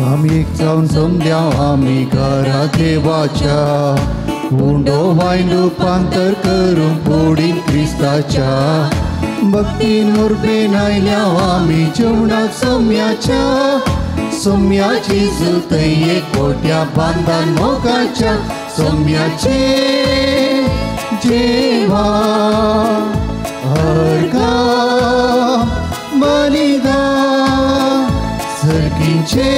आमी जावन समद्या आमी घरा देवाच्या उंडो वायन रुपांतर करूंक पोडीन क्रिस्ताच्या भक्तीन उर्बेन आयल्या आमी जेवणाक सोम्याच्या सोम्याची जुतय एक कोट्या बांदान मोगाच्या सोम्याचे जेवण अर्घा बलिदान सर्गीचे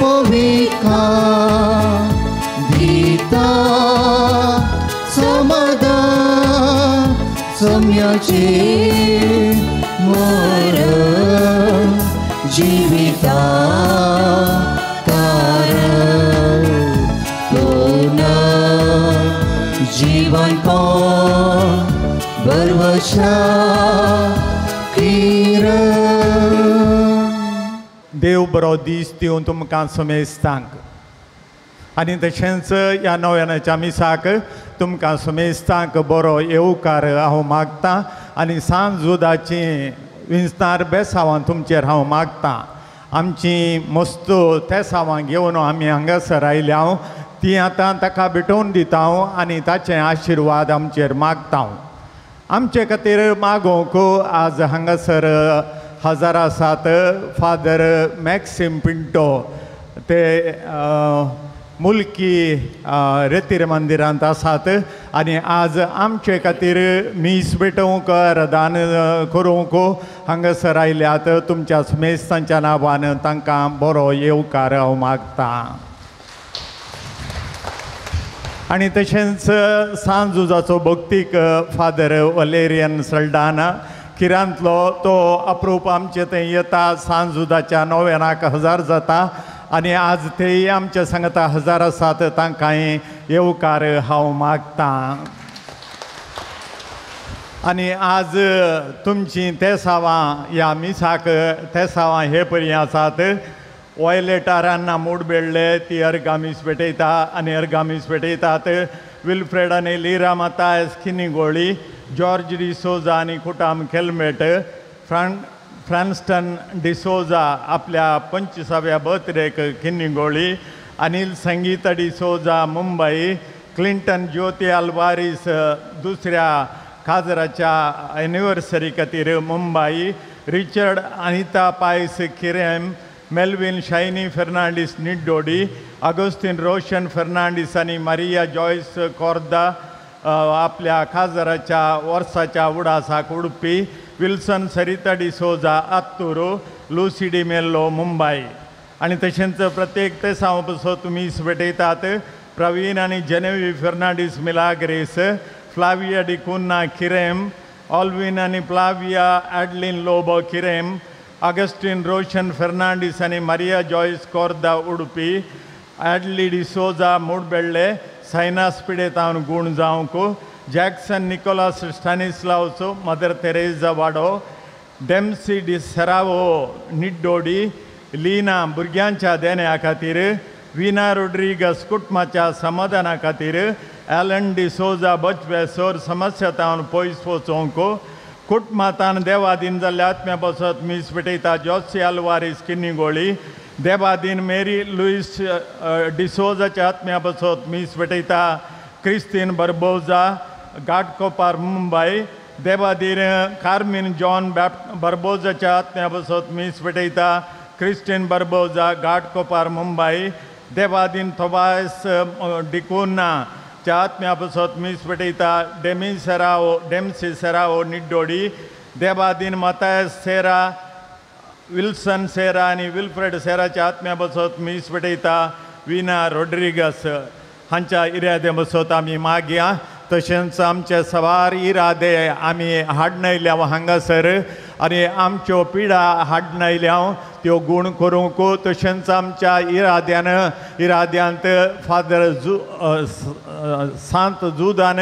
पवित्र दिता समाधान सोम्याचे मरण जिविता कारण पुनः जीवन बरवशा देव बरो दीस दिवन तुमकां समेस्तांक आनी तशेंच ह्या नव्यानाच्या मिसाक तुमकां समेस्तांक बरो येवकार हांव मागतां आनी सांज जुदाची विंचणार बेसांवां तुमचेर हांव मागतां। आमची मस्त तेसांवां घेवन आमी हांगासर आयल्या हांव ती आतां ताका भेटोवन दिता हांव आनी ताचे आशिर्वाद आमचेर मागता हांव। आमचे खातीर मागोवंक आज हांगासर हजार आसात फादर मॅक्सिम पिंटो ते मुल्की रेतीर मंदिरांत आसात आनी आज आमचे खातीर मीस भेटोवंक रदान करूंक हांगासर आयल्यात। तुमच्या समेस्तांच्या नांवान तांकां बरो येवकार हांव मागतां। आनी तशेंच सांजुजाचो भक्तीक फादर वलेरियन सल्डाना किरांतलो तो अप्रूप आमचे थंय येता सांजुदाच्या नव्यानाक हजार जाता आनी आज तेय आमचे सांगता हजार आसात तांकांय येवकार हांव मागतां। आनी आज तुमची तेसावां ह्या मिसाक तेसावां हे परी आसात। वॉयलेटारांना मूड बेडले ती अर्घा मीस पेटयता आनी अर्घा मीस पेटयतात। विल्फ्रेड आनी लिरा मातायस किनीगोळी, जॉर्ज डिसोजा आनी कुटाम खेलमेट, फ्रान्स्टन डिसोजा आपल्या 25व्या बर्थडेक किनीगोळी, अनिल संगीता डिसोजा मुंबई, क्लिंटन ज्योती अल्वारीस दुसऱ्या खाजराच्या एनिवर्सरी खातीर मुंबई, रिचर्ड अनिता पायस किरेम, मेल्विन शायनी फेर्नांडीस निड्डोडी, अगोस्तीन रोशन फेर्नांडीस आनी मारिया जॉयस कोर्दा आपल्या खाजराच्या वर्साच्या उडासाक उडपी, विल्सन सरिता डिसोजा आत्तुरू, लुसी डी मेल्लो मुंबई। आनी तशेंच प्रत्येक तेसांव पसो तुमी भेटयतात। प्रवीण आनी जेनेवी Fernandes Milagres, Flavia D'Cunha किरेम, Alvin आनी फ्लाविया ॲडलिन लोबो किरेम, अगस्टीन रोशन फेर्नांडीस आनी मारिया जॉयस कोर्दा उडपी, ॲडली डिसोजा मुडबेल्ले, सायनास पिडेतावन गूण जावंक, जॅक्सन निकोलास स्टॅनिस्लावचो, मदर तेरेजा वाडो, डेम्सी डी सेरावो निड्डोडी, लीना भुरग्यांच्या देण्या खातीर, विना रोड्रिगस कुटुंबाच्या समाधाना खातीर, ॲलन डिसोजा बचवेसोर समस्या पयस वचोंक, कुटुंबातान देवादीन जाल्ल्या आत्म्या बसत मीस पेटयता जोसी अल्वारीस किनीगोळी, देवादीन मेरी लुईस डिसोजाच्या आत्म्या बसत मीस पेटयता क्रिस्तीन बर्बोजा घाटकोपार मुंबई, देवादीन कार्मीन जॉन बर्बोजाच्या आत्म्या बसत मीस पेटयता क्रिस्टीन बर्बोजा घाटकोपार मुंबई, देवादीन थोबायस डिकोना च्या आत्म्या बसत मीस पेटयता Demi Serrao Dempsey Serrao निड्डोडी, Devadin Mathias सेरा विल्सन सेरा आनी विल्फ्रेड सेराच्या आत्म्या बसत मीस पेटयता विना रोड्रिगस हांच्या इरादे बसत आमी मागया। तशेंच आमचे सवार इरादे आमी हाडनयल्या हांगासर आनी आमच्यो पिडा हाडनयल्या त्यो गूण करूंक, तशेंच आमच्या इराद्यान इराद्यांत फादर जू सांत जुदान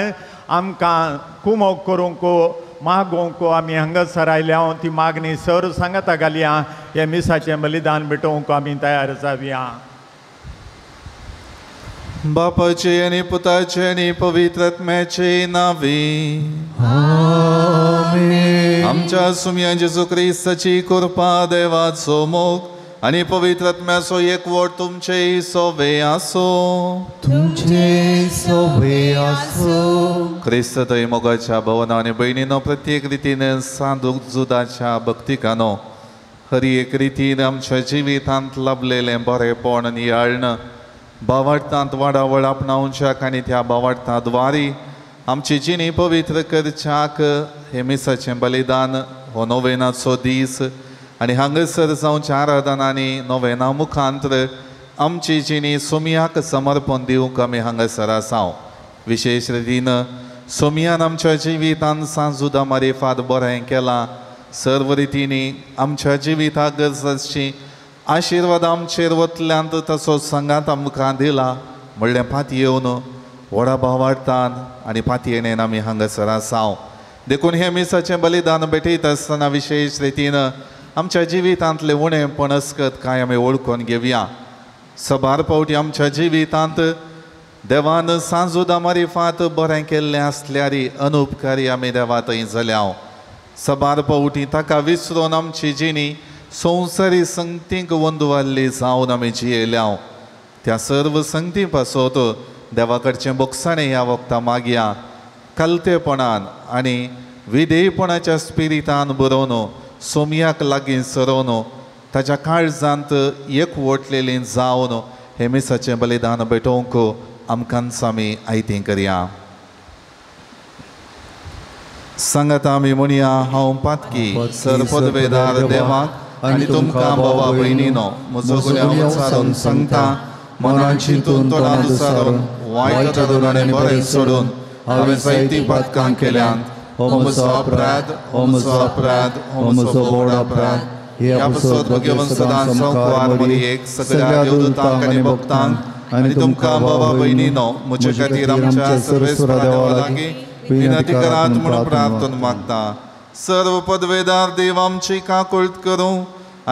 आमकां कुमोक करूंक मागोवंक आमी हांगासर आयल्या ती मागणी सर सांगता घालया। हे मिसाचें बलिदान भेटोवंक आमी तयार जावया। बापाचे आनी पुताचे आनी पवित्र आत्म्याचे नावे आमेन। आमच्या सुम्या जेजू क्रिस्ताची कृपा, देवाचो मोग आनी पवित्र आत्म्याचो एकवट तुमचे सोवे आसो. तुमचे सोवे आसो. क्रिस्त थंय मोगाच्या भवना आनी भयणीनो प्रत्येक रितीन साधू जुदाच्या भक्तिकानो हर एक रितीन आमच्या जिवितांत लाभलेलें बरेपण आनी आळण भावार्थांत वाडावळ आपणावच्याक आनी त्या भावार्थां द्वारी आमची जिणी पवित्र करच्याक हे मिसाचें बलिदान हो नोवेनाचो दीस आनी हांगासर जावच्या आराधना आनी नोवेना मुखांतर आमची जिणी सोमयाक समर्पण दिवंक आमी हांगासर आसा. विशेश रितीन सोमयान आमच्या जिवितान सांजुदा मारिफात बरें केलां. सर्व रितींनी आमच्या जिविताक गरज आसची आशिर्वाद आमचेर वतल्यांत तसो संगात आमकां दिला म्हणलें पातयेवन व्हडा भावार्थान आनी पातयेणेन आमी हांगासर आसा. देखून हें मिसाचें बलिदान भेटयता आसतना विशेश रितीन आमच्या जिवितांतलें उणेपण अस्कत कांय आमी वळखून घेवया. सबार फावटी आमच्या जिवितांत देवान सांजुदा मारिफात बरें केल्लें आसल्यार अनुपकारी आमी देवा थंय जाल्या. सबार फावटी ताका विसरून आमची जिणी संवसारी संगतींक वंदवाल्ली जावन आमी जियेल्या. त्या सर्व संगती पासत देवा कडचें बोगसाणें ह्या वखदां मागया. कलतेपणान आनी विधेयपणाच्या स्पिरितान बरोवन सोमयाक लागीं सरोवन ताच्या काळजांत एकवटलेली जावन हे मिसाचें बलिदान भेटोवंक आमकांच आमी आयतीं करया. सांगात आमी म्हणया, हांव पातकी सर पदवेदार देवाक आनी तुमकां बाबा भयणीनो म्हजो गुन्यांव उचारून सांगता, मनान चिंतून तोंडान उचारून वायट आनी बरें सोडून हांवें जायतीं पातकां केल्यांत. हो म्हजो अपराध, हो म्हजो अपराध, हो म्हजो व्हड अपराध. ह्या पासत भगवंत सदां संवसार मरियेक सगळ्या देवदूतांक आनी भक्तांक आनी तुमकां बाबा भयणीनो म्हजे खातीर आमच्या सर्वेस्परा देवा लागीं विनंती करात म्हूण प्रार्थना मागता. सर्व पदवेदार देव आमची काकुळट करूं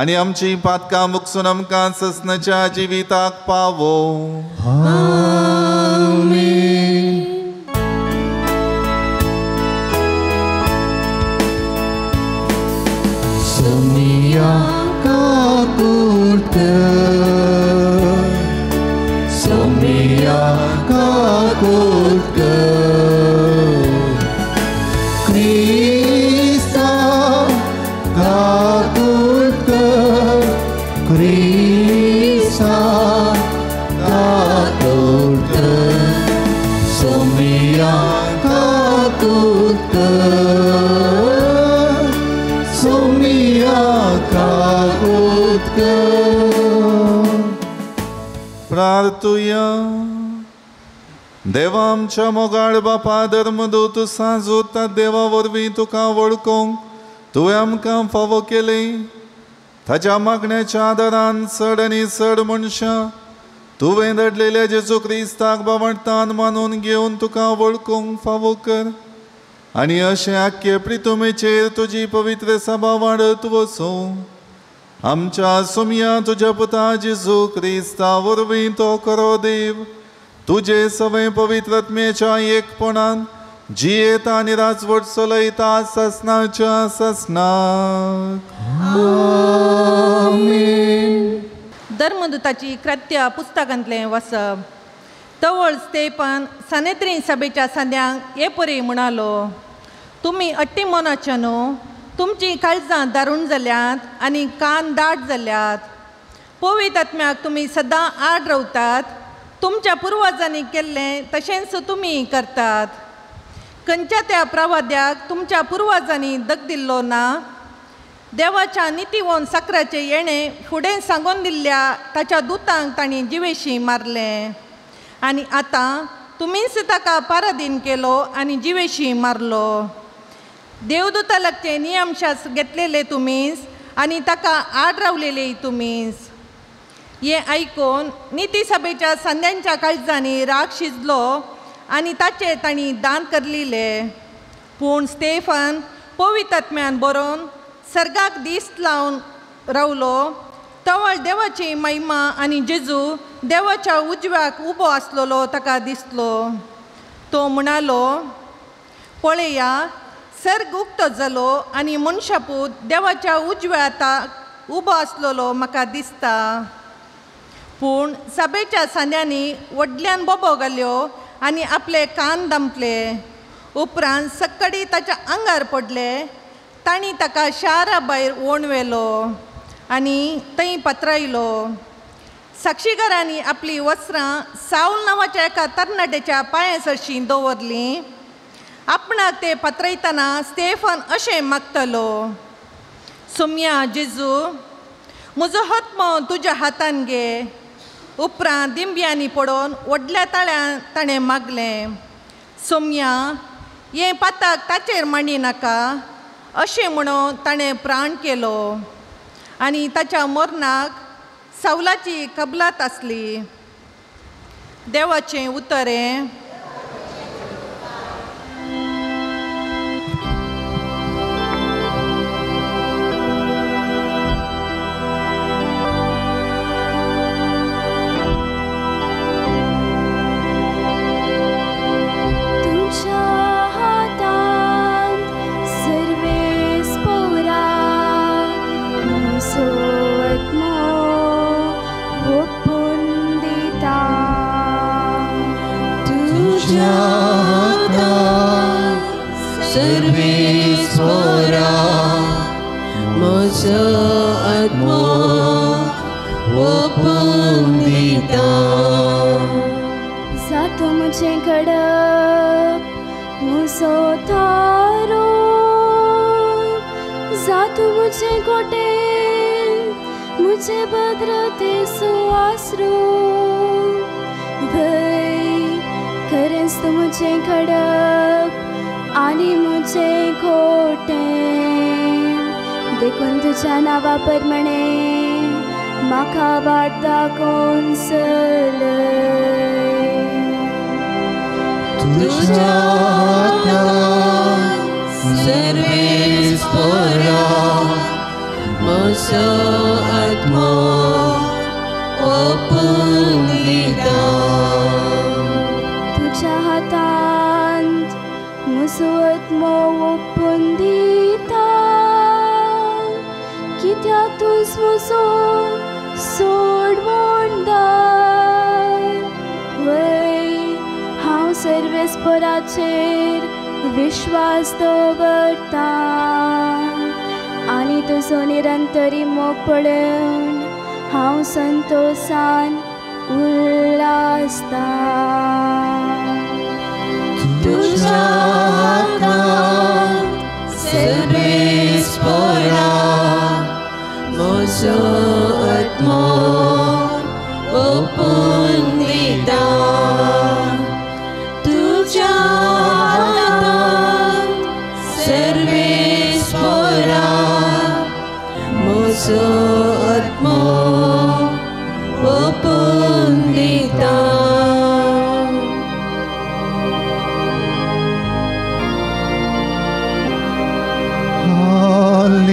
आनी आमची पातकां मुकसून आमकां ससनाच्या जिविताक पावो. आमेन. सोमिया काकुळट कर, सोमिया काकुळट कर, क्रिस्ता काकुळट कर, क्रिस्ता काकुळट कर, सोमिया काकुळट कर, सोमिया काकुळट कर. प्रार्थुया. देवा आमच्या मोगाळ बापा धर्मदूत सांजूता देवा वरवीं तुका वळखूंक तुवें आमकां फावो केलें. ताच्या मागण्याच्या आदारान चड आनी चड मनशां तुवें धाडलेल्या जेजू क्रिस्ताक बावडतान मानून घेवन तुका वळखूंक फावो कर आनी अशें आख्खे प्रितुमेचेर तुजी पवित्र सभा वाडत वचूं. आमच्या सोमया तुज्या पुता जेजू क्रिस्ता वरवीं तो खरो देव तुजे सवय पवित्र आत्म्याच्या एकपणान जियेता आनी राजवट चलयता ससनाच्या ससनाक. आमेन. धर्मदूताची कृत्य पुस्तकांतलें वसप. तवळ स्तेपान सानेत्रीन सभेच्या सांद्यांक हे परी म्हणालो, तुमी अट्टी मनाचे न्हू, तुमचीं काळजां दारूण जाल्यांत आनी कान दाट जाल्यात. पवित्र आत्म्याक तुमी सदां आड रावतात. तुमच्या पुर्वजांनी केल्लें तशेंच तुमी करतात. खंयच्या त्या प्रवाद्याक तुमच्या पुर्वजांनी दग दिल्लो ना. देवाच्या नितीवोन साकराचें येणें फुडें सांगून दिल्ल्या ताच्या दुतांक तांणी जिवेशी मारलें आनी आतां तुमीच ताका पारादीन केलो आनी जिवेशी मारलो. देवदूता लागचे नियमशास्त्र घेतलेले तुमीच आनी ताका आड रावलेले तुमीच. हें आयकून निती सभेच्या सांद्यांच्या काळजांनी राग शिजलो आनी ताचे तांणी दान करलिले. पूण स्टेफन पवित्र आत्म्यान बरोवन सर्गाक दीस लावन रावलो. तवळ देवाची महिमा आनी जेजू देवाच्या उजव्याक उबो आसलेलो ताका दिसलो. तो म्हणालो, पळया सर्ग उक्तो जालो आनी मनशापूत देवाच्या उजव्या हाताक उबो आसलेलो म्हाका दिसता. पूण सभेच्या सांद्यांनी व्हडल्यान बोबो घाल्यो आनी आपले कान दामले. उपरांत सक्कडी ताच्या आंगार पडले. तांणी ताका शारा भायर ओण व्हेलो आनी थंय पत्रायलो. साक्षीकारांनी आपलीं वस्त्रां सावल नांवाच्या एका तरणाट्याच्या पांया सरशीं दवरलीं. आपणाक ते पत्रयतना स्टेफन अशें मागतलो, सोम्या जेजू, म्हजो आत्मो तुज्या हातान घे. उपरांत दिंब्यांनी पडोवन व्हडल्या ताळ्यान ताणें मागलें, सोम्या, हें पाताक ताचेर मांडी नाका. अशें म्हणून ताणें प्राण केलो आनी ताच्या मरणाक सावलाची कबलात आसली. देवाचें उतर हें. सर्वेस्परा म्हजो आत्मो ओपून दिता. जातो म्हजें घडप म्हजो थारो, जातो म्हजें गोटे म्हजे भद्रतेचो आसरो. भंय खरेंच तूं म्हजें घडप आनी म्हजें खोटें, देखून तुज्या नांवा प्रमाणे म्हाका वाट दाखोवन चलय. तुज्या हातान सर्वेस्परा म्हजो आत्मो ओपून दिता. तुज्या हातांत म्हजो आत्मो ओपून दिता, कित्याक तूंच म्हजो सोडवणदार. वय हांव सर्वेस्पराचेर विश्वास दवरता आनी तुजो निरंतरी मोग पळोवन हांव संतोसान उल्हासता. तुज्या हातान सर्वेस्परा म्हजो आत्मो ओपून दिता. तुज्या हातान सर्वेस्परा म्हजो आत्मो ओपून दिता.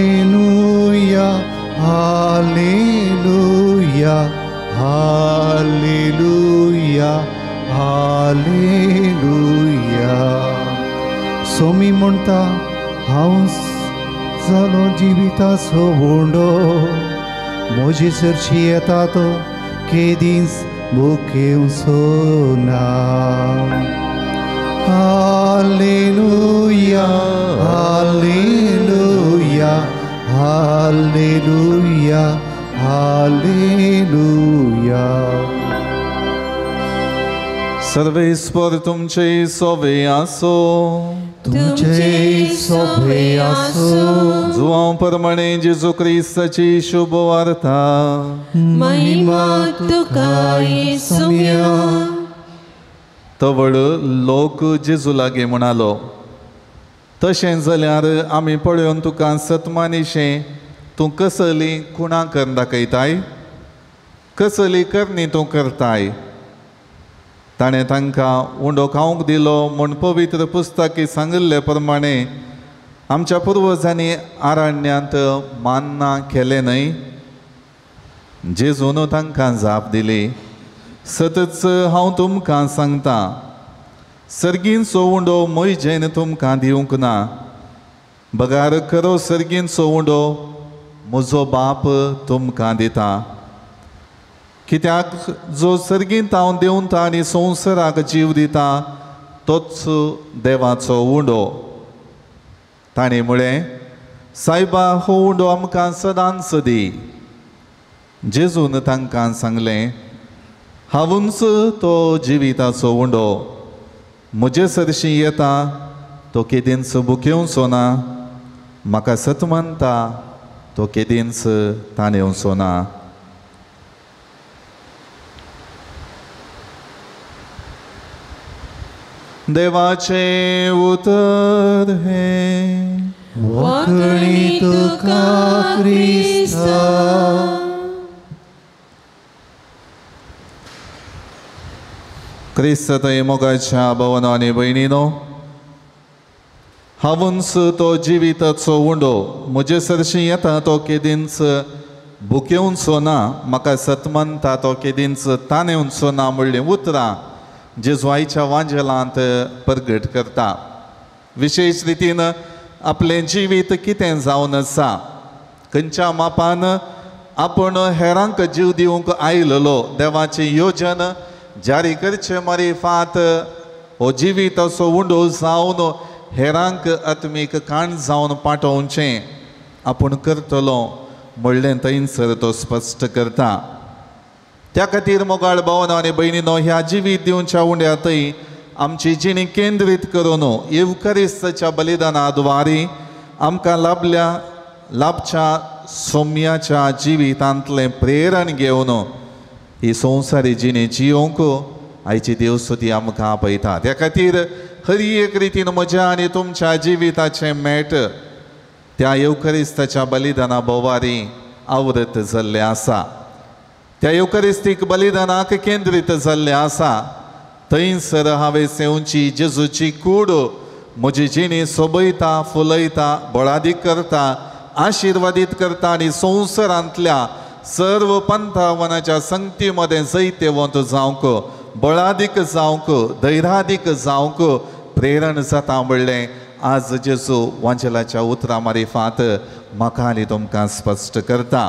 Hallelujah, hallelujah, hallelujah, hallelujah. Somi म्हणटा हांव जालो जिविताचो उंडो, म्हजे सरशी येता तो केदींच भुकेवचो ना. Hallelujah, hallelujah, hallelujah, hallelujah. सर्वेस्पर तुमचे सोवे आसो, तुमचे सोवे आसो. जुवांव परमाणे जेजू क्रिस्ताची शुभ वार्ता. महिमा तुका येसुम्या. तवळ लोक जेजू लागीं म्हणालो, तशें जाल्यार आमी पळोवन तुका सतमानिशें तूं कसली खुणां करून दाखयताय, कसली करणी तूं करताय. ताणें तांकां उंडो खावंक दिलो म्हूण पवित्र पुस्तकी सांगिल्ले प्रमाणे आमच्या पुर्वजांनी आरण्यांत मान्ना केलें न्हय. जेजून तांकां जाप दिली, सतच हांव तुमकां सांगता, सर्गींचो उंडो म्हजेन तुमकां दिवंक ना, बगार खरो सर्गींचो उंडो म्हजो बाप तुमकां दिता। कित्याक जो सर्गींत हांव देंवता आनी संवसाराक जीव दिता तोच देवाचो उंडो। ताणें म्हळें, सायबा हो उंडो आमकां सदांच दी। जेजून तांकां सांगलें, हांवूच तो जिविताचो उंडो, म्हजे सरशीं येता तो केदींच भुकेवचो ना, म्हाका सत मानता तो केदींच ताणेवचो ना। देवाचें उतर हें। वाकणी तुका क्रिस्ता। क्रिस्त मोगाच्या भवनो आनी भयणीनो, हांवूच तो जिविताचो उंडो, म्हजे सरशीं येता तो केदींच भुकेवचो ना, म्हाका सत मानता तो केदींच ताणेवचो ना म्हणलीं उतरां जेजू आयच्या वांजेलांत परगट करता। विशेश रितीन आपलें जिवीत कितें जावन आसा, खंयच्या मापान आपूण हेरांक जीव दिवंक आयलेलो, देवाची योजन जारी करचे मारिफात हो जिवीत असो उंडो जावन हेरांक आत्मीक काण जावन पाठोवचें आपूण करतलो म्हणलें थंयसर तो स्पश्ट करता। त्या खातीर मोगाळ भावना आनी भयणीनो, ह्या जिवीत दिवच्या उंड्यांतय आमची जिणी केंद्रीत करून येवकारिस्ताच्या बलिदाना द्वारे आमकां लाभल्या लाभच्या सोम्याच्या जिवितांतलें प्रेरण घेवन ही संवसारी जिणी जियोंक आयची देवस्तुती आमकां आपयता। त्या खातीर हर एक रितीन म्हज्या आनी तुमच्या जिविताचें मेट त्या येवकारिस्ताच्या बलिदाना भोवारी आवृत जाल्लें आसा, त्या येवकारिस्तीक बलिदानाक केंद्रीत जाल्लें आसा। थंयसर हांवें सेवची जेजूची कूड म्हजी जिणी सोबयता, फुलयता, बळादीक करता, आशिर्वादीत करता आनी संवसारांतल्या सर्व पंथावनाच्या संगती मदें जैतेवंत जावंक, बळादीक जावंक, धैर्यादीक जावंक प्रेरण जाता म्हणलें आज जेजू वांजेलाच्या उतरां मारिफात म्हाका आनी तुमकां स्पश्ट करता।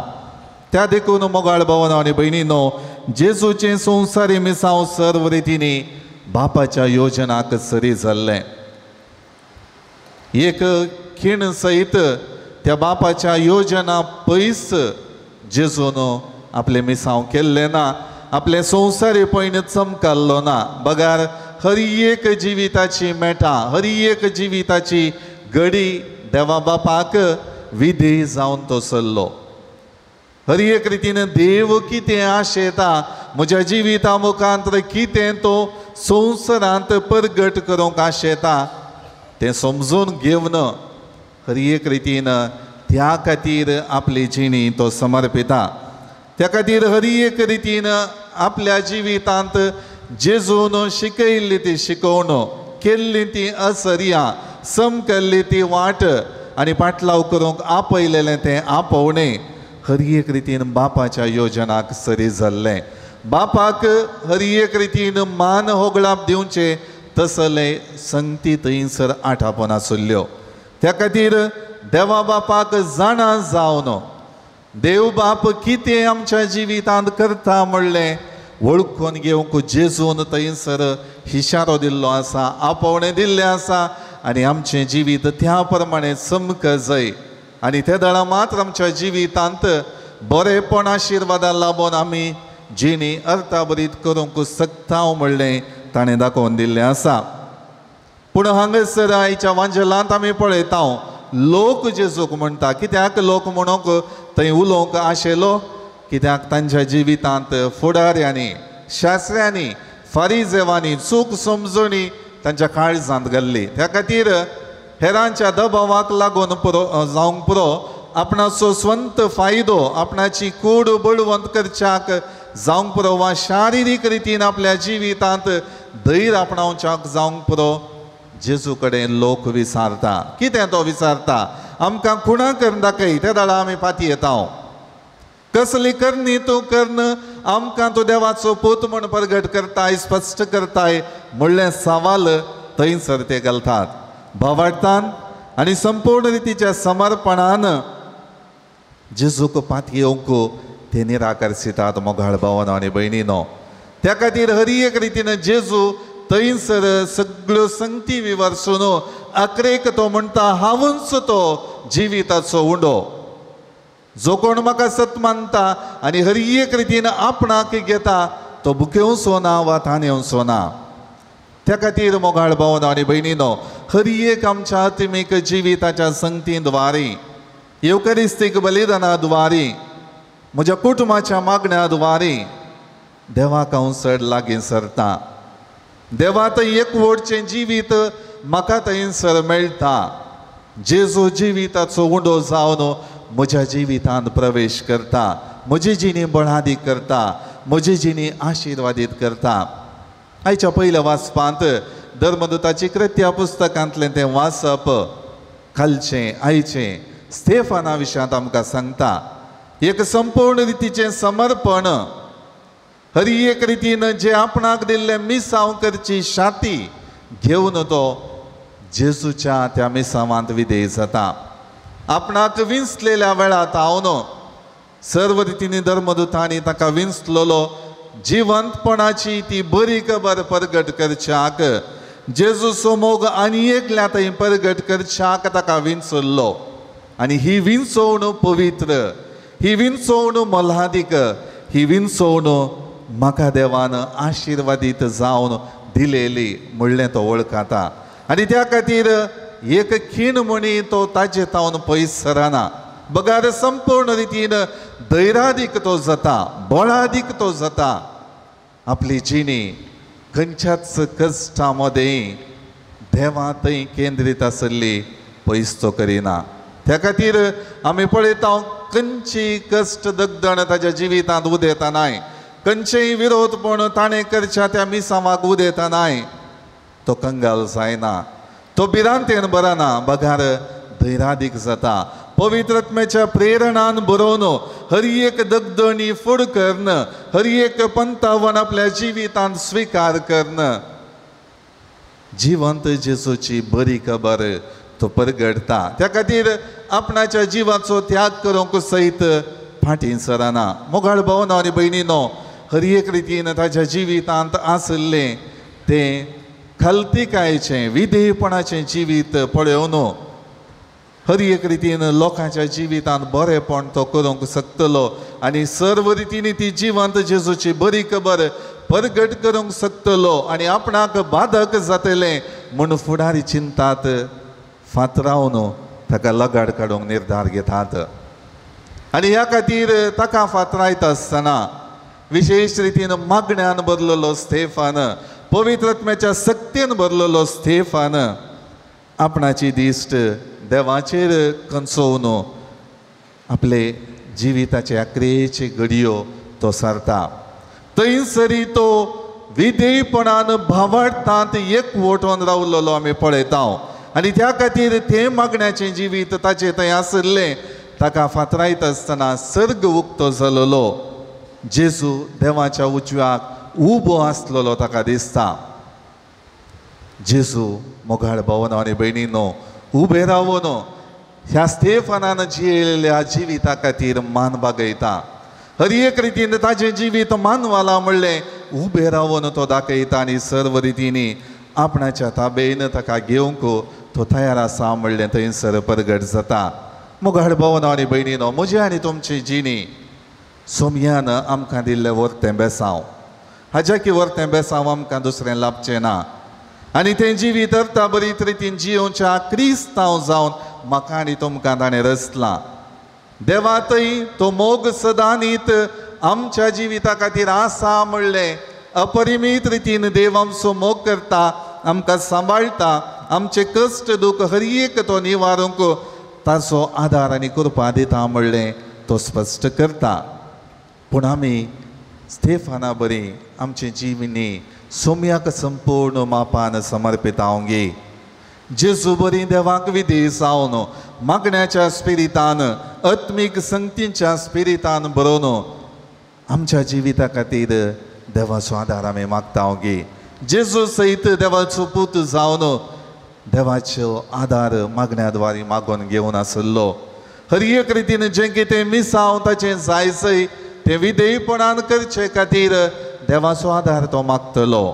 त्या देखून मोगाळ भावना आनी भयणीनो, जेजूचें संवसारी मिसांव सर्व रितींनी बापाच्या योजनाक सरी जाल्लें। एक खीण सयत त्या बापाच्या योजना पयस जेजून आपलें मिसांव केल्लें ना, आपलें संवसारी पयण चमकाल्लो ना, बगार हर एक जिविताची मेटां, हर एक जिविताची घडी देवा बापाक विधेय जावन तो सरलो। हर एक रितीन देव कितें आशेता म्हज्या जिविता मुखांत, कितें तो संवसारांत परगट करूंक आशेता तें समजून घेवन हर एक रितीन त्या खातीर आपली जिणी तो समर्पिता। त्या खातीर हर एक रितीन आपल्या जिवितांत जेजून शिकयल्ली ती शिकवण, केल्ली ती असर्या, समकल्ली ती वाट आनी पाटलाव करूंक आपयलेलें तें आपोवणें हर एक रितीन बापाच्या योजनाक सरी जाल्लें। बापाक हर एक रितीन मान होगळाप दिवचें तसले संगती थंयसर आठापोन आसुल्ल्यो। त्या खातीर देवा बापाक जाणा जावन देव बाप कितें आमच्या जिवितांत करता म्हणलें वळखून घेवंक जेजून थंयसर इशारो दिल्लो आसा, आपोवणें दिल्लें आसा आनी आमचें जिवीत त्या प्रमाणे चमक जाय आनी ते दळा मात्र आमच्या जिवितांत बरेपण आशिर्वादा लाबून आमी जिणी अर्थाभरीत करूंक शकता म्हणलें ताणें दाखोवन दिल्लें आसा। पूण हांगासर आयच्या वांजेलांत आमी पळयता लोक जेजूक म्हणटा, कित्याक लोक म्हणूंक थंय उलोवंक आशिल्लो, कित्याक तांच्या जिवितांत फुडाऱ्यांनी, शास्त्र्यांनी, फारिजेवांनी चूक समजणी तांच्या काळजांत घाल्ली। त्या खातीर हेरांच्या दबावाक लागून पुरो जावंक पुरो आपणाचो स्वंत फायदो, आपणाची कूड बळवंत करच्याक जावंक पुरो वा शारिरीक रितीन आपल्या जिवितांत धैर्य आपणावच्याक जावंक पुरो जेजू कडेन लोक विचारता। कितें तो विचारता, आमकां खुणा करून दाखय, त्या दळा आमी फाटी येता। कसली करणी तूं करन आमकां तूं देवाचो पूत म्हूण परगट करताय, स्पश्ट करताय म्हणलें सवाल थंयसर ते घालतात। भावार्थान आनी संपूर्ण रितीच्या समर्पणान जेजूक पातयेवंक ते निराकर्शितात मोगाळ भावानो आनी भयणीनो. त्या खातीर हर एक रितीन जेजू थंयसर सगळ्यो संगती विवर्सून अकरेक तो म्हणटा हांवूच तो जिविताचो उंडो, जो कोण म्हाका सत मानता आनी हर एक रितीन आपणाक घेता तो भुकेवचो ना वा तानेवचो ना. त्या खातीर मोगाळ भावानो आनी भयणीनो, हर एक आमच्या आत्मीक जिविताच्या संगतीद्वारे, येवकरिस्तीक बलिदाना द्वारे, म्हज्या कुटुंबाच्या मागण्या द्वारे देवाक हांव चड लागीं सरता. देवा थंय एकवटचें जिवीत म्हाका थंयसर मेळटा. जेजू जिविताचो उंडो जावन म्हज्या जिवितांत प्रवेश करता, म्हजी जिणी बळादीक करता, म्हजी जिणी आशिर्वादीत करता. आयच्या पयल्या वाचपांत धर्मदूताची कृत्या पुस्तकांतलें तें वाचप कालचें आयचें स्तेफाना विशयांत आमकां सांगता. एक संपूर्ण रितीचें समर्पण, हर एक रितीन जे आपणाक दिल्लें मिसांव करची शाती घेवन तो जेजूच्या त्या मिसांवांत विधेय जाता. आपणाक विंचलेल्या वेळार हांव सर्व रितीनी धर्मदूतांनी ताका विंचलेलो जिवंतपणाची ती बरी खबर परगट करच्याक, जेजूचो मोग आनी एकल्या थंय परगट करच्याक ताका विंचल्लो. आनी ही विंचवण पवित्र, ही विंचवण मोलादीक, ही विंचवण म्हाका देवान आशिर्वादीत जावन दिलेली म्हणलें तो वळखता. आनी त्या खातीर एक खीण म्हणी तो ताजे तावन पयस सरना, बगार संपूर्ण रितीन धैरादीक तो जाता, बळादीक तो जाता. आपली जिणी खंयच्याच कश्टा मदें देवा थंय केंद्रीत आसली पयस तो करिना. त्या खातीर आमी पळयता खंयची कश्ट दगदण ताज्या जिवितांत उदेता नाय, खंयचेय विरोधपण ताणें करच्या त्या मिसांवाक उदेता नाय. तो कंगाल जायना, तो भिरांतेन बरना, बगार धैरादीक जाता. पवित्रत्म्याच्या प्रेरणान बरोवन हर एक दगदणी फुड करून, हर एक पंतावन आपल्या जिवितांत स्विकार करून जिवंत जेजूची बरी खबर तो परगडटा. त्या खातीर आपणाच्या जिवाचो त्याग करूंक सयत फाटीं सरना. मोगाळ भावनो आनी भयणीनो, हर एक रितीन ताज्या जिवितांत आशिल्लें तें खालतिकायेचें विधेयपणाचें जिवीत पळोवन हर एक रितीन लोकांच्या जिवितांत बरेपण तो करूंक शकतलो आनी सर्व रितीनी ती जिवंत जेजूची बरी खबर परगट करूंक शकतलो आनी आपणाक बाधक जातलें म्हूण फुडारी चिंतात फातरावन ताका लगाड काडूंक निर्धार घेतात. आनी ह्या खातीर ताका फातरायता आसतना विशेश रितीन मागण्यान भरलेलो स्तेफान, पवित्रत्म्याच्या सक्तीन भरलेलो स्तेफान आपणाची दिश्ट देवाचेर कंचोवन आपले जिविताचे आक्रेचे घडयो तो सारता. थंयसरी तो विधेयपणान भावार्थांत एकवटून रावलेलो आमी पळयता. आनी त्या खातीर तें मागण्याचें जिवीत ताचें थंय आशिल्लें ताका फातरायत आसतना सर्ग उक्तो जालेलो, जेजू देवाच्या उजव्याक उबो आसलेलो ताका दिसता. जेजू मोगाळ भावनो आनी भयणीनो उबे रावन ह्या स्तेफानान जियेल्ल्या जिविता खातीर मान बागयता. हर एक रितीन ताजें जिवीत मानवाला म्हणलें उबे रावन तो दाखयता आनी सर्व रितींनी आपणाच्या ताबेन ताका घेवंक तो तयार आसा म्हणलें थंयसर परगट जाता. मोगाळ भावनो आनी भयणीनो, म्हजी आनी तुमची जिणी सोमयान आमकां दिल्लें वर्तें बेसांव, हाज्या की वर्तें बेसांव आमकां दुसरें लाभचें ना. आनी तें जिवीत अर्था बरीत रितीन जियोवच्या क्रिस्तांव जावन म्हाका आनी तुमकां ताणें रचलां. देवा थंय तो मोग सदांनीत आमच्या जिविता खातीर आसा म्हणलें अपरिमीत रितीन देव आमचो मोग करता, आमकां सांबाळटा, आमचे कश्ट दुख हर एक तो निवारूंक ताचो आदार आनी कृपा दिता म्हणलें तो स्पश्ट करता. पूण आमी स्तेफाना बरी आमचे जिविनी सोम्याक संपूर्ण मापान समर्पितावंगी. जेजू बरी देवाक विधी जावन मागण्याच्या स्पिरितान, आत्मीक संगतीच्या स्पिरितान बरोवन आमच्या जिविता खातीर देवाचो आदार आमी मागतावंगी. जेजू सयत देवाचो पूत जावन देवाचो आदार मागण्या द्वारे मागून घेवन आसलो. हर एक रितीन जें कितें मिसांव ताचें जायसय तें विधेयपणान करचे खातीर देवाचो आदार तो मागतलो.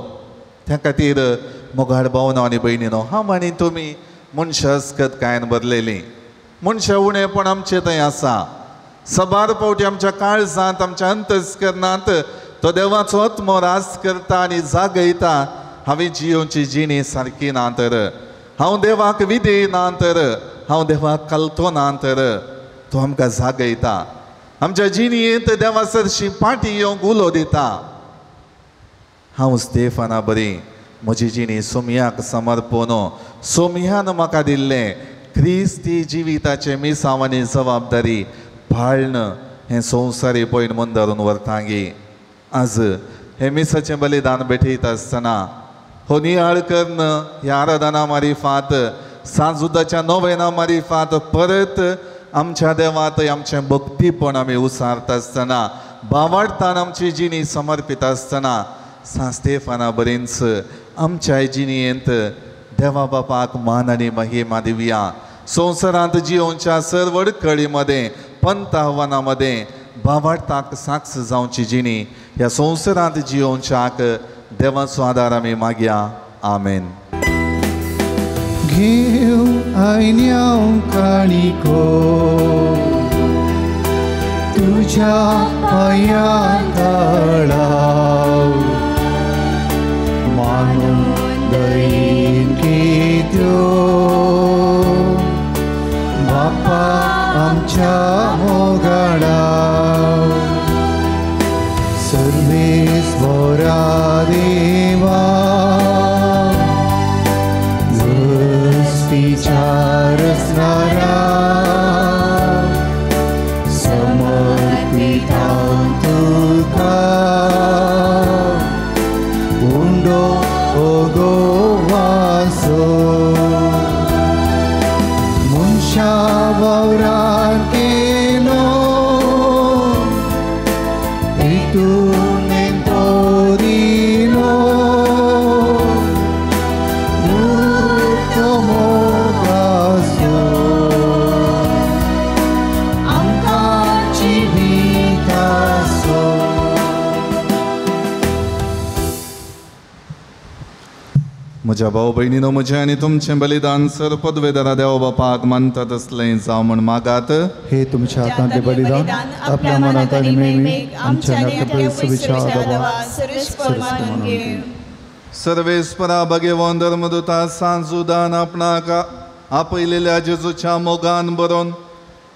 त्या खातीर मोगाळ भावनो आनी भयणीनो, हांव आनी तुमी मनशास्कत कांयन भरलेली, मनशां उणेपण आमचें थंय आसा. सबार फावटी आमच्या काळजांत, आमच्या अंतस्करणांत तो देवाचो आत्मो रास करता आनी जागयता. हांवें जियोवची जिणी सारकी ना तर, हांव देवाक विधेय ना तर, हांव देवाक कलतो ना तर, तो आमकां जागयता. आमच्या जिणेंत देवा सरशी पाटी येवंक उलो दिता. हांव स्तेफाना बरी म्हजी जिणी सोमयाक समर्पण, सोमयान म्हाका दिल्लें क्रिस्ती जिविताचें मिसांव आनी जबाबदारी पाळण हें संवसारी पयन मुंदारून व्हरतागी. आज हें मिसाचें बलिदान भेटयता आसतना हो नियाळ कर्ण ह्या आराधना मारिफात, सांजुदाच्या नोवेना मारिफात परत आमच्या देवात आमचें भक्तीपण आमी उसारता आसतना, बावाडतान आमची जिणी समर्पीत आसतना सांत स्तेफाना बरींच आमच्या जिणेंत देवा बापाक मान आनी महिमा दिवया. संवसारांत जियोवच्या सर्व अडखळी मदें, पंत आव्हानां मदें बावाडताक साक्ष जावची जिणी ह्या संवसारांत जियोवच्याक देवाचो आदार आमी मागया. आमेन. घेव आयन्याव काणिको तुझ्या पांया तळाव, मानून दयेन घेत्यो बापा आमच्या मोगाळा. सर्वेस्वरा देवा सृष्टीच्या रचणारा, समर्पितां तुका उंडो ओगोवासो. मनशा वावरान केलो इतून तो दिलो, मोगासो आमकां जिवितासो. म्हज्या भाव भयणीनो, म्हजें आनी तुमचें बलिदान सर पदवेदारा देव बापाक मानता तसलें जावं म्हूण मागात. हे तुमच्या हातांतलें बलिदान आपल्या मनांत आनी मेमेक आमच्या सर्वेस्परा भगेवन धर्मदूता सांजुदान आपणाक आपयलेल्या जेजूच्या मोगान बरोवन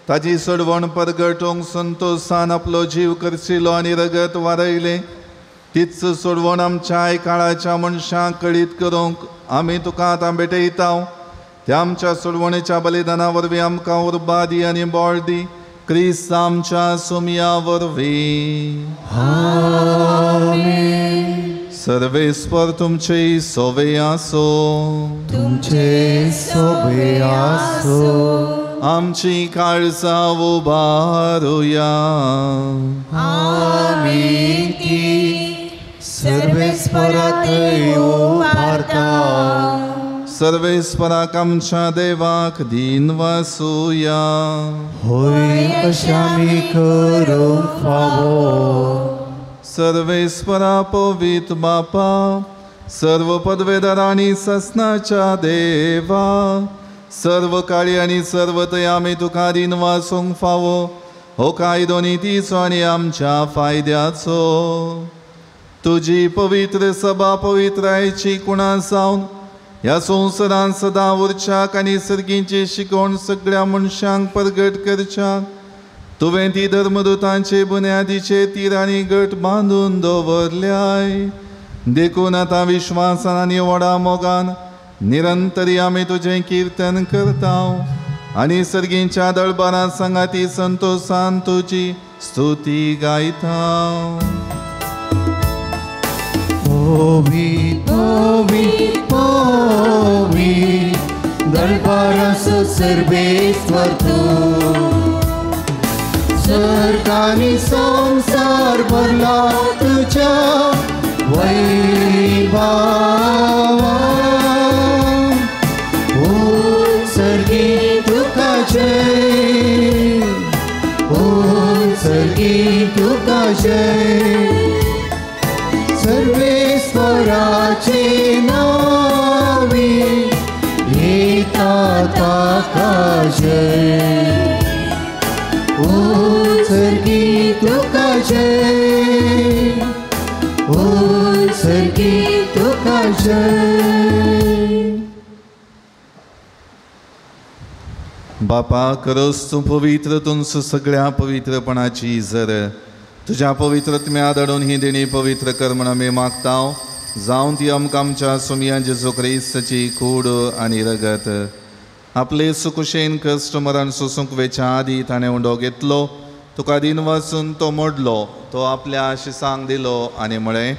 ताजी सडवण परगटूंक संतोसान आपलो जीव करसिलो आनी रगत वारयलें, तीच सोडवण आमच्या काळाच्या मनशांक कळीत करूंक आमी तुका आतां भेटयता. त्या आमच्या सोडवणेच्या बलिदाना वरवीं आमकां उर्बा दी आनी बळ दी, क्रिस्त आमच्या सुमया वरवीं. सर्वेस्पर तुमचे सोवे आसो, तुमचे सोवे आसो. आमची काळजां उबारुया. आमी ती सर्वेस्पराथंय उबारता. सर्वेस्पराक आमच्या देवाक दीन वासुया. होय अशें आमी करूंक फावो. सर्वेस्परा पवित्र बापा, सर्व पदवेदार आनी ससनाच्या देवा, सर्व काळी आनी सर्व थंय आमी तुका दीन वासूंक फावो. हो कायदो नितीचो आनी आमच्या फायद्याचो. तुजी पवित्र सभा पवित्रायची कुणा जावन ह्या संवसारांत सदां उरच्याक आनी सर्गींची शिकवण सगळ्या मनशांक परगट करच्याक तुवें ती धर्मदूतांचे बुन्यादीचे तीर आनी गट बांदून दवरल्याय. देखून आतां विश्वासान आनी व्हडा मोगान निरंतरी आमी तुजें किर्तन करता आनी सर्गींच्या दळबारां सांगाती संतोसान तुजी स्तुती गायता. पवी पवी पवी दरबारासो सर्वेस्वर तूं, सरकारी संसार भरला तुझ्या वैभावान. ओ सर्गी तुका जय, तुका जय, ओ सर्गी तुका जय, ओ सर्गी तुका जय। बापा खरंच तूं पवित्र, तुमचो सगळ्या पवित्रपणाची जर तुज्या पवित्रत्म्या धाडून ही देणी पवित्र कर म्हण आमी मागता। जावन ती आमकां आमच्या सोमया जेजू क्रिस्ताची कूड आनी रगत आपले सुकुशेन कश्ट मरण सोसूंक वेच्या आदी ताणें उंडो घेतलो, तुका दिन वाचून तो मोडलो, तो आपल्या शिसांक दिलो आनी म्हळें,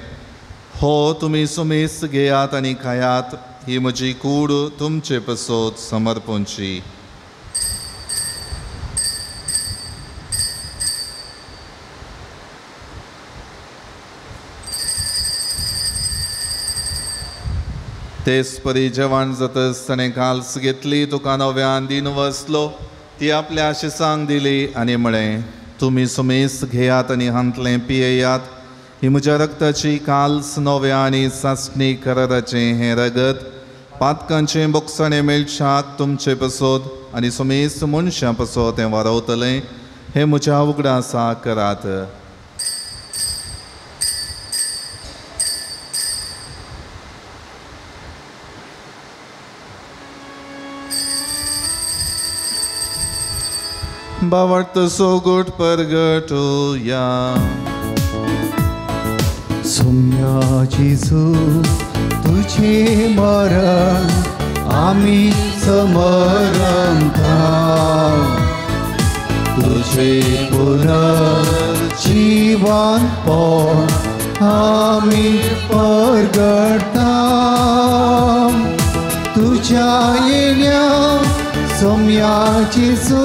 हो तुमी सुमेस्त घेयात आनी खायात, ही म्हजी कूड तुमचे पसत समर्पणची। तेच परी जेवण जातच ताणें काल्स घेतली, तुका नव्यान दिन वसलो, ती आपल्या शिसांक दिली आनी म्हळें, तुमी सुमेस्त घेयात आनी हांतलें पियेयात, ही म्हज्या रक्ताची काल्स नव्या आनी सासणी कराराचें हें रगत पातकांचें बोगसाणें मेळशाक तुमचे पसत आनी सुमेस्त मनशां पसत तें वारवतलें, हें म्हज्या उगडासा करात। बावट सोगुट परगटुया। सोम्या जेजू तुझे मरण आमी समरंता, तुझे पुनर्जीवन पण आमी परगटा, तुझ्या येण्या सोम्या जेजू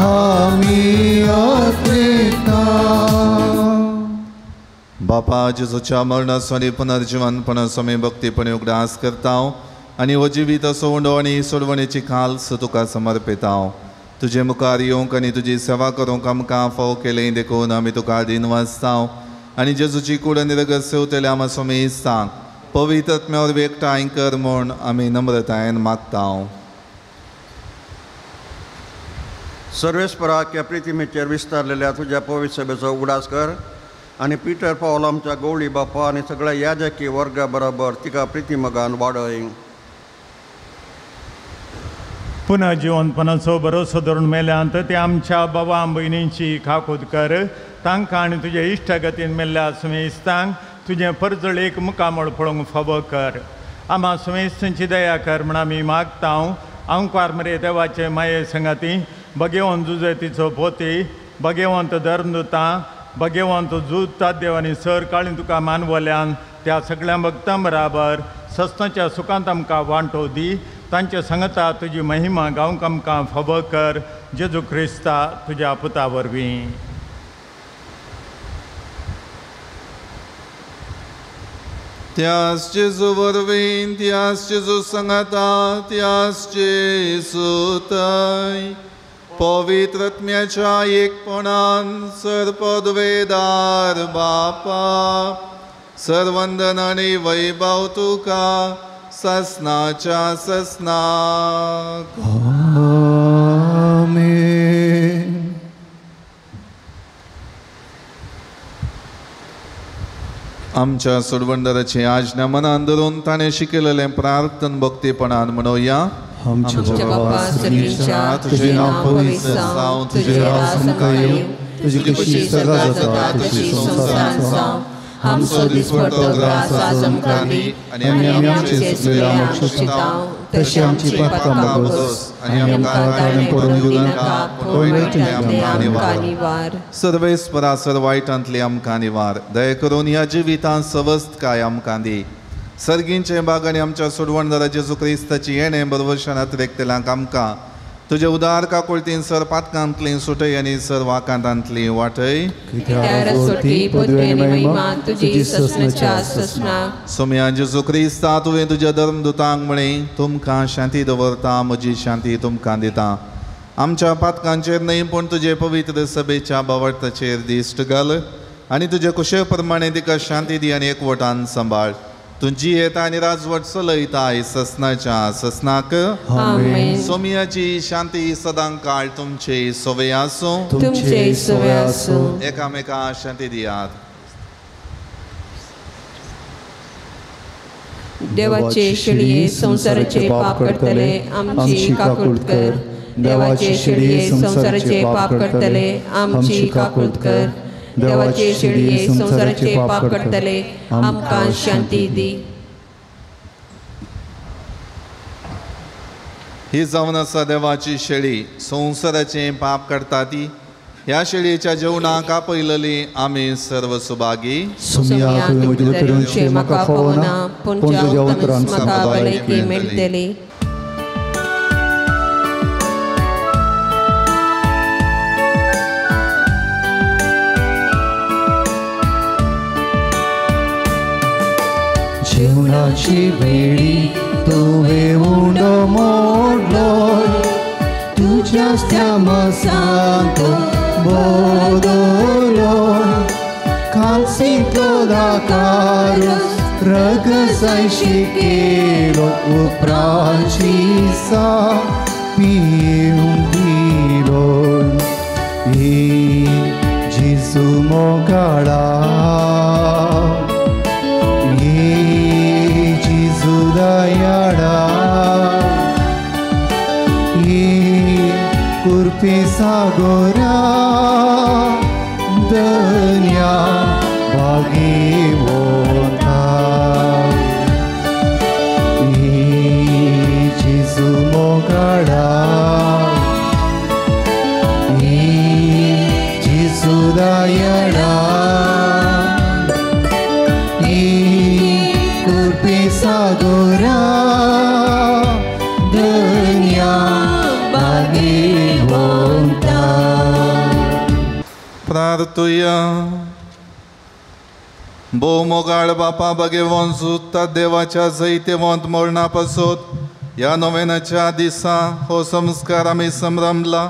आमी अत्रेता। बापा जेजूच्या मरणाचो आनी पुनर्जिवनपणाचो आमी भक्तीपणी उगडास करता आनी हो जिवीत असो आनी सोडवणेची खाल्स तुका समर्पिता। तुजे मुखार येवंक आनी तुजी सेवा करूंक आमकां फावो केलें देखून आमी तुका दिन वाचता आनी जेजूची कूड आनी रगत सेवतले आमा स्वामी इस्तांक पवित्र आत्म्या वरवीं एकठांय कर म्हूण आमी नम्रतायेन मागता। सर्वेस्पराक ह्या प्रितिमेचेर विस्तारलेल्या तुज्या पवित्र सभेचो उगडास कर आनी पिटर पावल आमच्या गवळी बापा आनी सगळ्या याजकी वर्गा बरोबर तिका प्रितिमगान वाडय। पुनः जिवनपणाचो भरोसो धरून मेल्यांत ते आमच्या बाबा भयणींची खाकूद कर, तांकां आनी तुजे इश्टागतीन मेल्ल्या सुमेस्तांक तुजें परजळीक मुखामळ पळोवंक फावो कर। आमा सुमेस्तांची दया कर म्हण आमी मागता। आंकवार मरे देवाचे माये संगाती भगेवंत जुजेतीचो पोती, भगेवंत धर्मदुतां, भगेवंत जुता देव आनी सर काळी तुका मानवल्यान त्या सगळ्या भक्तां बराबर सस्ताच्या सुखांत आमकां वांटो दी, तांचे सांगता तुजी महिमा गावंक आमकां फावो कर, जेजू क्रिस्ता तुज्या पुता वरवीं। त्यास जेजू वरवीं, त्यास जेजू सांगता, त्यास जेजू तय पवित्र आत्म्याच्या एकपणान सर्पद्वेदार बापा सर्वंदन आनी वैभव तुका ससनाच्या ससनाक। आमेन। आमच्या सोडवणदाराची आज्ञा मनान धरून ताणें शिकयलेलें प्रार्थन भक्तीपणान म्हणोया। आमच्या बापा सर्गेच्या, तुजें नांव पवित्र जावं, तुजें राज आमकां येवं, तुजी खुशी स्वर्गांत जाता तशी संवसारांत जावं। आमचो दिसपडतो ग्रास आज आमकां दी आनी आमी आमचे चुकलेले आमकां क्षमताव तशी आमची पातकां भोगस आनी आमकां ताणें पडून दिवनाका, पूण वायटांतली आमकां निवार। सर्वेस्परा सर वायटांतली आमकां निवार। दया करून ह्या जिवितांत सवस्तकाय आमकां दी। सर्गींचे बाग आनी आमच्या सोडवणदारा जेजू क्रिस्ताची येणें बरवशान अतिरेकतल्यांक आमकां तुजे उदार काकुळतीन सर पातकांतली सुटय आनी सर वाकांतांतली वाटय। सोम्या जेजू क्रिस्ता तुवें तुज्या धर्मदुतांक म्हळें, तुमकां शांती दवरता, म्हजी शांती तुमकां दिता। आमच्या पातकांचेर न्हय पूण तुजे पवित्र सभेच्या बावडताचेर दिश्ट घाल आनी तुजे कुशे प्रमाणे तिका शांती दी आनी एकवटान सांबाळ। तूं जियेता आनी राजवट चलयताय ससनाच्या ससनाक. आमेन. सोमियाची शांती सदां काळ तुमचे सोवे आसूं. तुमचे सोवे आसूं. एकामेका शांती दियात. देवाचे शेळये संवसाराचे पाप करतले आमची काकूट कर. देवाचे शेळये संवसाराचे पाप करतले आमची काकूट कर. देवाचे शेळये संवसाराचे पाप करतले आमकां शांती दी. ही जावन आसा देवाची शेळी, संवसाराचे पाप करता ती. ह्या शेळयेच्या जेवणाक आपयलली आमी सर्व सुभागी. सोमया तुवें म्हजे भितर येवचें म्हाका फावना, पूण तुज्या उतरान म्हाका भलायकी मेळटली. जेवणाची वेळी तुवें उंडो मोडलो, तुज्याच त्या मसांत बदलो, खालसींतलो दाकारूच रगसायशी केलो, उपरांची सा पिवंक दिलो. ये जेजू मोगाळा, ये जेजू दयाळा, ये कुर्पी सागोरा दर्या भागीवंता. ये जेजू मोगाळा, ये जेजू दयाळा, ये कुर्पी सागोरा दर्या भागीवंता. प्रार्थुया. भोव मोगाळ बापा भगेवंत सुत्ता देवाच्या जैतेवंत मरणा पासत ह्या नोवेनाच्या दिसा हो संस्कार आमी संभ्रमला.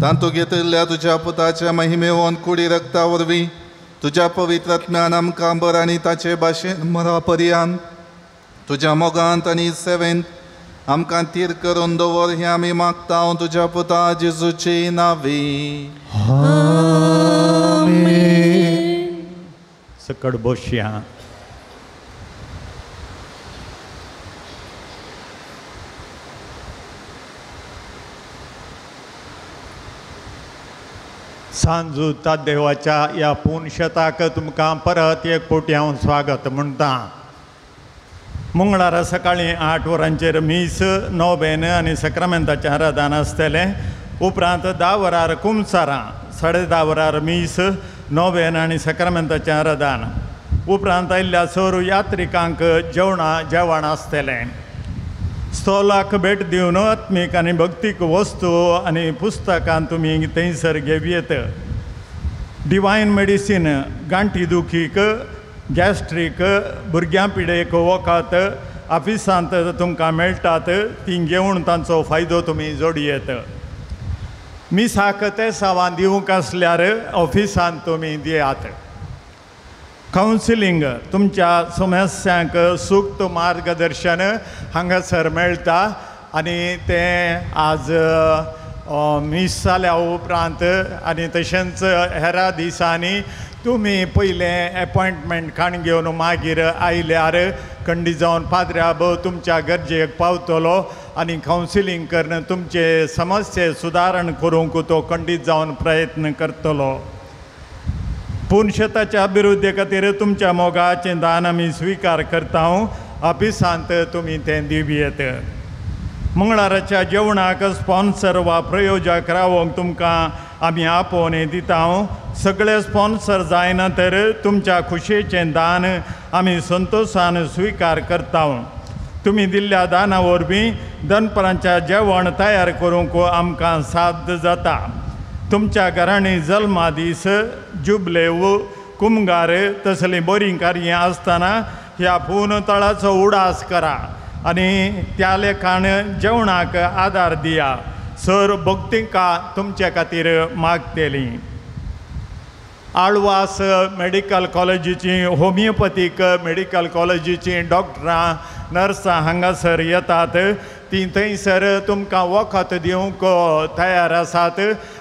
तांतू घेतिल्ल्या तुज्या पुताच्या महिमेवंत कुडी रक्ता वरवीं तुज्या पवित्र आत्म्यान आमकां बर आनी ताचे भाशेन मरा पर्यंत तुज्या मोगांत आनी सेवेंत आमकां तीर करून दवर हें आमी मागता तुज्या पुता जेजूची नावी. आमेन. सकट बसया. सांजू देवाच्या ह्या पुनशताक तुमकां परत एक फावटी हांव स्वागत म्हणटा. मंगळारा सकाळीं 8 वरांचेर मीस, नोबेन आनी सक्रामेंताचें आराधन आसतलें. उपरांत 10 वरार कुमसारां, 10:30 वरार मीस, नोबेन आनी सक्रामेंताचें आराधन. उपरांत आयिल्ल्या सोरू यात्रिकांक जेवण आसतलें. स्थलाक भेट दिवन आत्मीक आनी भक्तीक वस्तू आनी पुस्तकां तुमी थंयसर घेवयेत. डिवायन मेडिसीन गांठी दुखीक, गॅस्ट्रीक, भुरग्यां पिडेक वखद ऑफिसांत तुमकां मेळटात, तीं घेवन तांचो फायदो तुमी जोडयेत. मिसाक तेसावां दिवंक आसल्यार ऑफिसांत तुमी दियात. कावन्सिलींग तुमच्या समस्यांक सूक्त मार्गदर्शन हांगासर मेळटा आनी तें आज मीस जाल्या उपरांत आनी तशेंच हेरा दिसांनी तुमी पयलें एपॉयंटमेंट काण घेवन मागीर आयल्यार खंडीत जावन पाद्र्याब तुमच्या गरजेक पावतलो आनी कावन्सिलींग करून तुमचे समस्ये सुदारण करूंक तो खंडीत जावन प्रयत्न करतलो. पुनशताच्या अभिवृद्धी खातीर तुमच्या मोगाचें दान आमी स्विकार करता. ऑफिसांत तुमी तें दिवयेत. मंगळाराच्या जेवणाक स्पॉन्सर वा प्रयोजक रावोंक तुमकां आमी आपोवणें दिता. सगळे स्पॉन्सर जायना तर तुमच्या खुशयेचें दान आमी संतोशान स्विकार करता. तुमी दिल्ल्या दाना वरवीं दनपरांच्या जेवण तयार करूंक आमकां साध्य जाता. तुमच्या घरांनी जल्मा दीस, जुबलेव, कुमगार तसलीं बरीं कार्यां आसतना ह्या पूर्ण तळाचो उडास करा आनी त्या लेखान जेवणाक आदार दिया. सर भक्तिका तुमचे खातीर मागतली. आळवास मेडिकल कॉलेजीची होमिओपॅथीक मेडिकल कॉलेजीची डॉक्टरां नर्सां हांगासर येतात ती थंयसर तुमकां वखद दिवंक तयार आसात.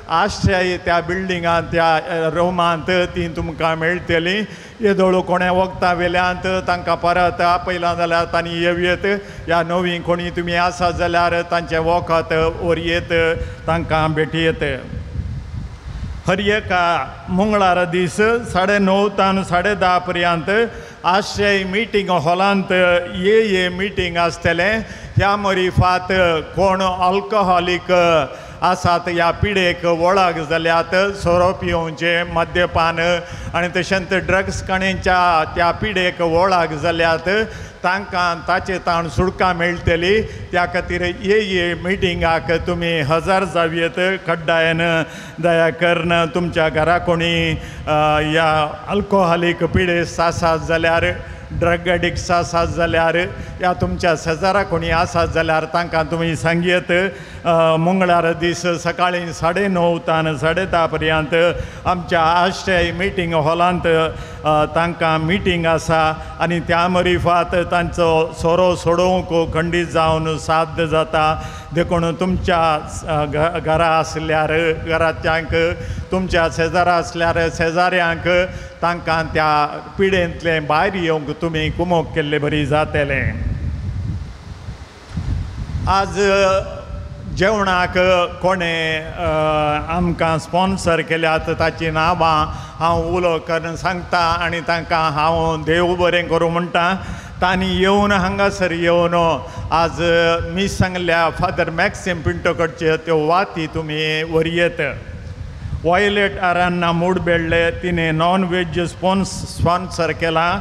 आश्रय त्या बिल्डिंगांत त्या रुमांत ती तुमकां मेळटली. येदोळू कोणें वखदां वेल्यांत तांकां परत आपयलां जाल्यार तांणी येवयेत या नवीं कोणी तुमी आसा जाल्यार तांचें वखद व्हरयेत तांकां भेटयेत. हर एका मंगळारा दीस 9:30 तान 10:30 पर्यंत आश्रय मिटींग हॉलांत ये मिटींग आसतलें. ह्या मरिफात कोण अल्कोहोलीक आसात ह्या पिडेक वळख जाल्यात सोरो पिवचें मद्यपान आनी तशेंच ड्रग्स काणेच्या त्या पिडेक वळख जाल्यात तांकां ताचे ताण सुटका मेळटली. त्या खातीर ये मिटिंगाक तुमी हजर जावयेत. कड्डायन दया करून तुमच्या घरा कोणी ह्या अल्कोहोलीक पिडेस्त आसात जाल्यार ड्रग एडिक्ट्स आसात जाल्यार या तुमच्या शेजारा कोणी आसात जाल्यार तांकां तुमी सांगयेत. मंगळार दीस सकाळी 9:30 तान 10:30 पर्यंत आमच्या आश्रय मिटींग हॉलांत तांकां मिटींग आसा आनी त्या मरिफात तांचो सोरो सोडोवंक खंडीत जावन साध्य जाता. देखून तुमच्या घरा आसल्यार घराच्यांक तुमच्या शेजारा आसल्यार शेजाऱ्यांक तांकां त्या पिडेंतलें भायर येवंक तुमी कुमोक केल्ले बरी जातलें. आज जेवणाक कोणें आमकां स्पॉन्सर केल्यात ताचीं नांवां हांव उलो करून सांगता आनी तांकां हांव देव बरें करूं म्हणटा. तांणी येवन हांगासर येवन आज मीस सांगल्या फादर मॅक्सिम पिंटो कडचे त्यो वाती तुमी व्हरयेत. वॉयलेट आरान्ना मूडबेडले तिणें नॉन वेज स्पॉन्सर केलां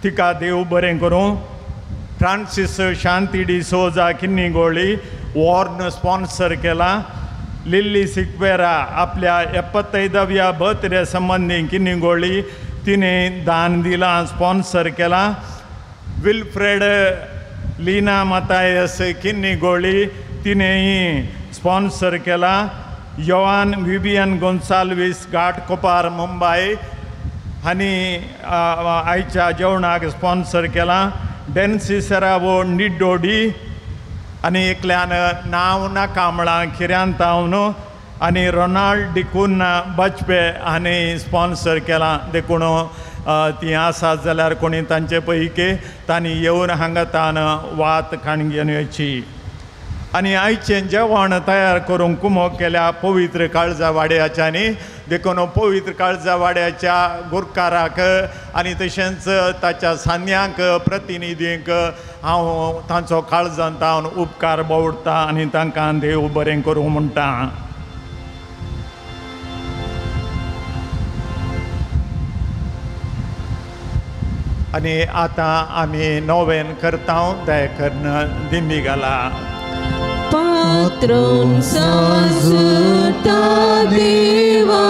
तिका देव बरें करूं. फ्रांसीस शांती डिसोजा किन्नीगोळी वॉर्न स्पॉन्सर केलां. लिल्ली सिक्वेरा आपल्या 75व्या बर्थडे संबंदी किन्नीगोळी तिणें दान दिलां स्पॉन्सर केलां. विल्फ्रेड लीना मतायस किन्नीगोळी तिणेंय स्पॉन्सर केलां. योआन विबियन गोन्साल्वीस घाटकोपार मुंबय हांणी आयच्या जेवणाक स्पॉन्सर केलां. डेन्सी सेरावो निड्डोडी आनी एकल्यान नांव नाका म्हळां खिऱ्यांतावन आनी रोनाल्ड डिकुन्ना बाजपे हांणी स्पॉन्सर केलां. देखून तीं आसात जाल्यार कोणी तांचे पैकी तांणी येवन हांगातान वात खाण घेवन येवची. आनी आयचें जेवण तयार करूंक कुमोक केल्या पवित्र काळजा वाड्याच्यांनी. देखून पवित्र काळजा वाड्याच्या गुरकाराक आनी तशेंच ताच्या सान्यांक प्रतिनिधींक हांव तांचो काळजांत हांव उपकार बावडटा आनी तांकां देव बरें करूं म्हणटा. आनी आतां आमी नोवेन करता दया करून दिंबी घाला. पात्रोन साजुता देवा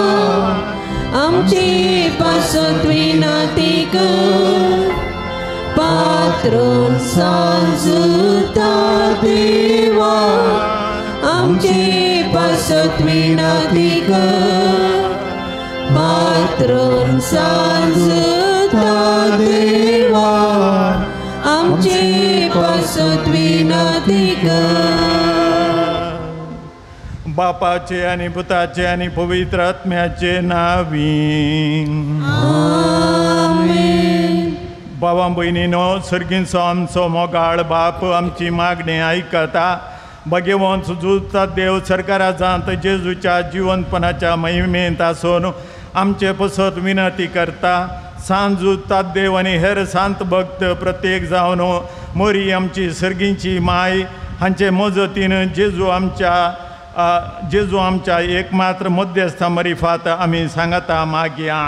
आमचे पासत विनंती कर. पात्रोन साजुता देवा आमचे पासत विनंती कर. पात्रोन साजुता देवा आमचे पासत विनंती कर. बापाचे आनी पुताचे आनी पवित्र आत्म्याचे नांवी आमेन. बाबा भयणीनो सर्गींचो आमचो मोगाळ बाप आमची मागणी आयकता. भगवंत सुजुता देव सरकाराजांत जेजूच्या जिवंतपणाच्या महिमेंत आसून आमचे पसत विनंती करता. सांजू तादेव आनी हेर सांत भक्त प्रत्येक जावन मोरी आमची सर्गींची माय हांचे मजतीन जेजू आमच्या एकमात्र मध्यस्था मरिफात आमी सांगता मागया.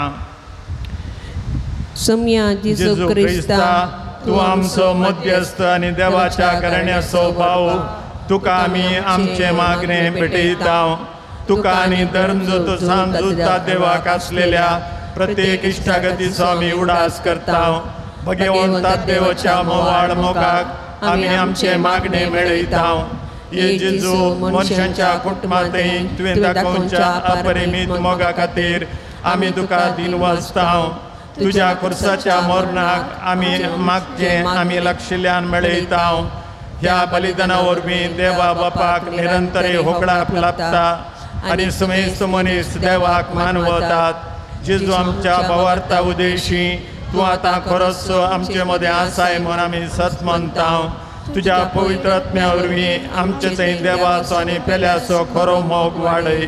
सम्या जेजू क्रिस्ता तूं आमचो मध्यस्थ आनी देवाच्या करण्याचो भाव तुका आमी आमचें मागणें भेटयता. तुका आनी धर्मजूत सांजूता देवाक आसलेल्या प्रत्येक इश्टागतीचो आमी उडास करता. भगवंता देवाच्या मोवाळ मोगाक आमी आमचें मागणें मेळयता. ये जेजू मनशांच्या कुटुंबांतय तुवें दाखोवच्या अपरिमीत मोगा खातीर आमी तुका दिनवासता. तुज्या खुर्साच्या मरणाक आमी मागचें आमी लक्षिल्ल्यान मेळयता. ह्या बलिदाना वरवीं देवा बापाक निरंतरे होगडाप लाभता आनी समेस्त मनीस देवाक मानवतात. जेजू आमच्या भावार्था उदेशी तूं आतां खरोच आमचे मदें आसाय म्हूण आमी सत मानता. तुज्या पवित्र आत्म्या वरवीं आमचे थंय देवाचो आनी पेल्याचो खरो मोग वाडय.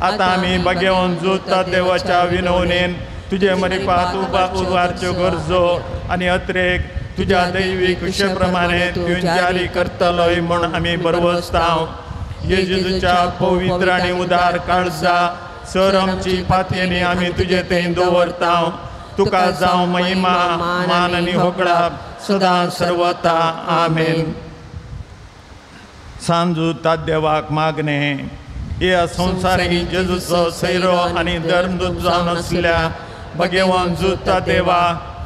आतां आमी बगेवन जुता देवाच्या विनवणेन तुजे मरिपात उबारच्यो गरजो आनी अत्रेक तुज्या दैवी कुशे प्रमाणे तूं जारी करतलोय म्हूण आमी बरवसता. जेजूच्या पवित्र आनी उदार काळजा सर आमची पातयेनी आमी तुजे थंय दवरता. तुका जावं महिमा मान आनी होगडाप सदां सर्वता. आमेन. सांजू देवाक मागणे. ह्या संवसारी जेजूचो सैरो आनी धर्मदूत जावन आसल्या भगवान जुता देवा,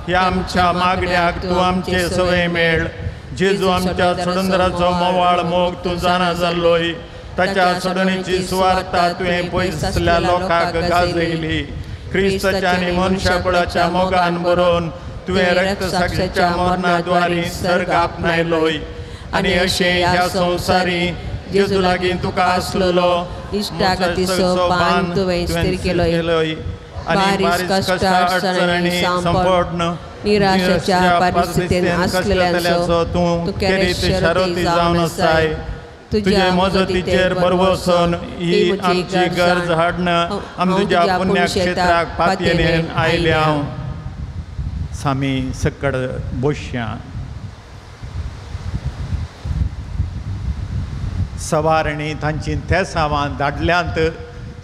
ह्या आमच्या मागण्याक तूं आमचे सवय मेळ. जेजू आमच्या सोडंदराचो मोवाळ मोग तूं जाणा जाल्लोय. ताच्या सोडणीची सुवार्ता तुवें पयस आसल्या लोकांक गाजयली. क्रिस्ताच्या आनी मनशाकुळाच्या मोगान बरोवन तुवें रक्तसाक्षीच्या मरणाद्वारी सर्ग आपणायलोय आनी अशें ह्या संवसारी जेजू लागीं तुका आसलेलो इश्टागतीचो बांद तुवें स्थिर केलोय आनी बारीक कश्ट अडचणी संपूर्ण निराशेच्या परिस्थितीन आसलेल्यांचो तूं केरीत शरती जावन आसाय. तुजे मजतीचेर बरवसून ही आमची गरज हाडन आमी तुज्या पुण्यक्षेत्राक पातयेन आयल्या. सामी सकड बोश्या सवारणी तांची तेसावां धाडल्यांत.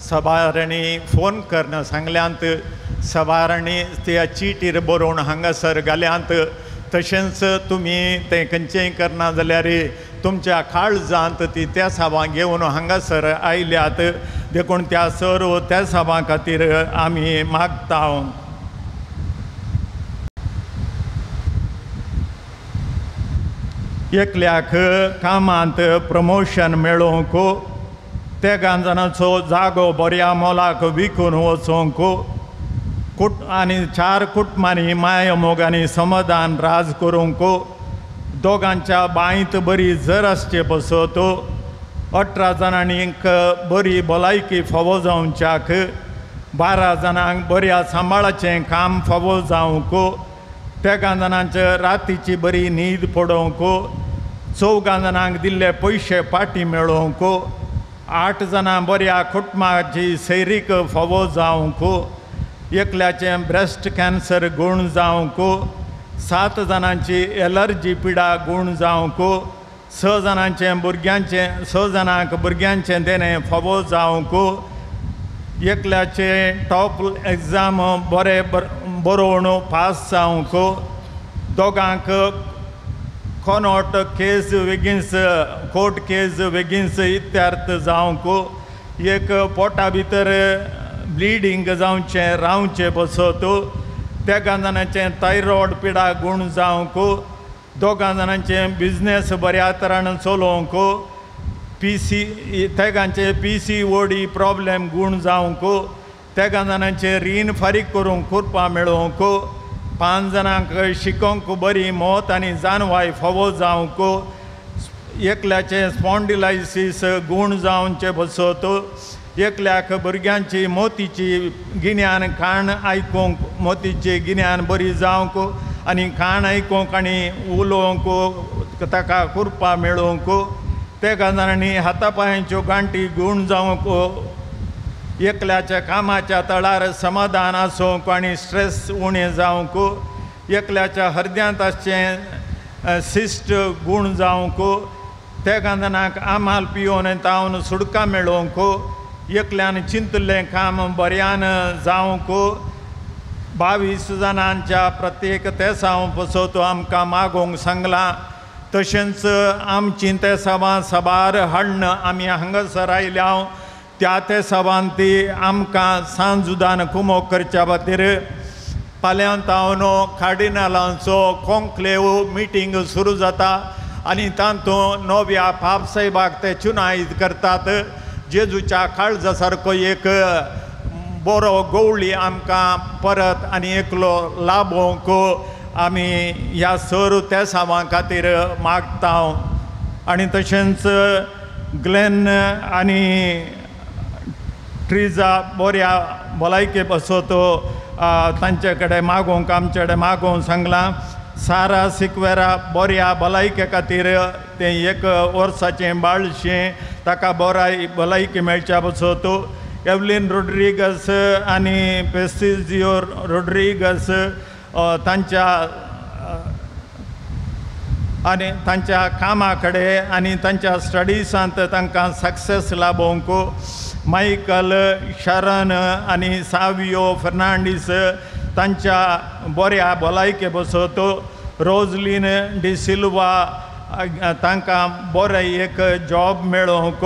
सवारणी फोन करून सांगल्यांत. सवारणी त्या चिटीर बरोवन हांगासर घाल्यांत. तशेंच तुमी तें खंयचेंय करना जाल्यार तुमच्या काळजांत ती तेसावां घेवन हांगासर आयल्यात. देखून त्या सर्व तेसावां खातीर आमी मागता. एकल्याक कामांत प्रमोशन मेळोवंक, तेगां जाणांचो जागो बऱ्या मोलाक विकून वचोंक, आनी 4 कुटुंबांनी माय मोग आनी समाधान राज करूंक, दोगांच्या बांयत बरी जर आसचे पसत, 18 जाणांनी बरी भलायकी फावो जावच्याक, 12 जाणांक बऱ्या सांबाळाचें काम फावो जावंक, तेगां जाणांचे रातीची बरी न्हीद पडोवंक, 4 जाणांक दिल्ले पयशे पाटी मेळोवंक, 8 जाणां बऱ्या कुटुंबाची सैरीक फावो जावंक, एकल्याचें ब्रेस्ट कॅन्सर गूण जावंक, 7 जाणांची एलर्जी पिडा गूण जावंक, 6 जाणांचें भुरग्यांचें 6 जाणांक भुरग्यांचें देणें फावो जावंक, एकल्याचें टॉप एग्जाम बरें बरोवन पास जावंक, दोगांक कोनोट केस बेगीनस कोर्ट केस बेगीनस इत्यार्थ जावंक, एक पोटा भितर ब्लिडींग जावचें रावचें बसत, तेगां जाणांचें थायरॉयड पिडा गूण जावंक, 2 जाणांचें बिजनेस बऱ्या तरान चलोवंक, पी सी तेगांचे PCOD problem गूण जावंक, तेगां जाणांचें रीण फारीक करूंक कुरपा मेळोवंक, 5 जाणांक शिकोवंक बरी मत आनी जानवाय फावो जावंक, एकल्याचें स्पॉन्डिलायसीस गूण जावचें बसत, एकल्याक भुरग्यांची मोतीची गिन्यान काण आयकूंक मोतीची गिन्यान बरी जावंक आनी काण आयकूंक आनी उलोवंक ताका कुरपा मेळोवंक, तेगां जाणांनी हाता पांयांच्यो गांठी गूण जावंक, एकल्याच्या कामाच्या तळार समाधान आसूंक आनी स्ट्रेस उणें जावंक, एकल्याच्या हृदयांत आसचें सिस्ट गूण जावंक, तेगां जाणांक आमाल पिवन तावन सुडकां मेळोवंक, एकल्यान चिंतलें काम बऱ्यान जावंक, 22 जाणांच्या प्रत्येक तेसांव पसत आमकां मागोवंक सांगलां. तशेंच आमचीं तेसावां साबार हाडन आमी हांगासर आयल्या. त्या तेसावान ती आमकां सांजुदान कुमोक करच्या खातीर फाल्यां तावन कार्डिनालांचो कॉन्क्लेव मिटींग सुरू जाता आनी तातूंत नव्या पापसाहेबाक ते चुनायत करतात. जेजूच्या काळजा सारको एक बरो गवळी आमकां परत आनी एकलो लाभोवंक आमी ह्या सर तेसांवां खातीर मागता. आनी तशेंच ग्लेन आनी ट्रिजा बऱ्या भलायके पासत तांचे कडेन मागोवंक आमचे कडेन मागोवंक सांगलां. सारा सिक्वेरा बऱ्या भलायके खातीर तें एक वर्साचें बाळशें ताका बराय भलायकी मेळच्या पासत. एवलीन रोड्रिगस आनी पेसिजियो रोड्रिगस तांच्या आनी तांच्या कामा कडेन आनी तांच्या स्टडिजांत तांकां सक्सेस लाभोवंक. मायकल शरण आनी सावियो फर्नांडीस तांच्या बऱ्या भलायके पासत. रोजलीन डिसिल्वा तांकां बरें एक जॉब मेळोवंक.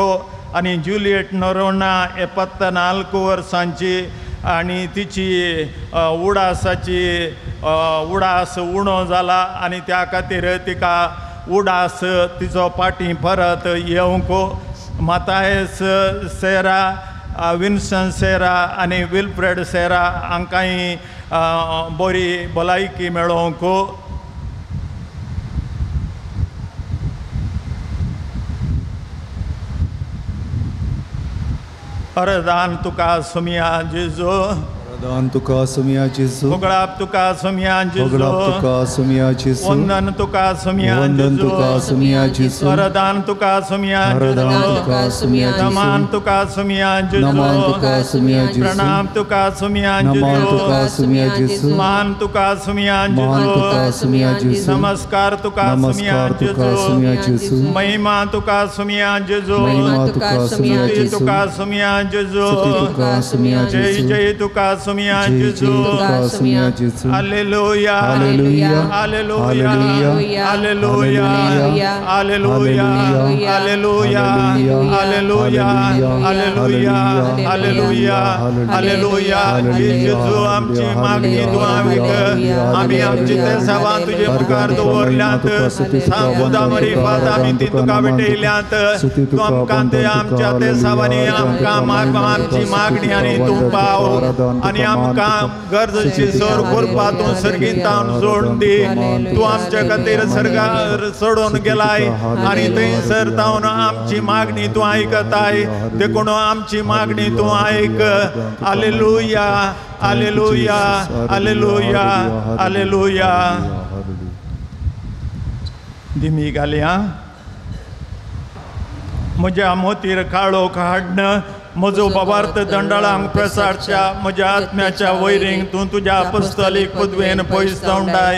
आनी जुलियट नोरोना 74 वर्सांची आनी तिची उडासाची उडास उणो जाला आनी त्या खातीर तिका उडास तिचो पाटी परत येवंक. मातायस सेरा, विन्सन सेरा आनी विल्फ्रेड सेरा हांकांय बरी भलायकी मेळोवंक. अरदान तुका सुमिया जेजू, अरदान तुका सुमिया जेजू, होगळाप तुका सुमिया जेजू, होगळाप तुका सुमिया जेजू, वंदन तुका सुमिया वंदन तुका सुमिया जेजू, अरदान तुका सुमिया अरदान तुका सुमिया जेजू, नमान तुका सुमिया जेजू, नमान तुका सुमिया जेजू, प्रणाम तुका सुमिया जेजू, नमान तुका सुमिया जेजू, मान तुका सुमिया जेजू, मान तुका सुमिया जेजू, नमस्कार तुका सुमिया जेजू, महिमा तुका सुमिया जेजू, महिमा तुका सुमिया जेजू, तुका सुमिया जेजू, तुका सुमिया जय जय तुका सुमिया जेजू, हालेलुया हालेलुया हालेलुया हालेलुया हालेलुया हालेलुया हालेलुया हालेलुया हालेलुया हालेलुया. जेजू आमची मागणी तूं आयक, आमी आमची तेसावां तुजे मुखार दवरल्यांत. सांजुदा मरिफात आमी ती तुका भेटयल्यांत. तूं आमकां ते आमच्या तेसावांनी आमकां आमची मागणी आनी तूं पाव आनी आमकां गरजेची सर करपा तूं सर्गींतावन जोडून दी. तूं आमचे खातीर सर्गार चडोवन गेलाय आनी थंयसर तावन आमची मागणी तूं आयकताय, देखून आमची मागणी तूं आयक. हालेलुया हालेलुया हालेलुया हालेलुया. दिमी घालया म्हज्या मोतीर काळोख हाडन म्हजो बाबार्थ दंडाळांक प्रसारच्या म्हज्या आत्म्याच्या वैरींक तूं तुज्या पुस्तलीक पदवेन पयस धांवडाय.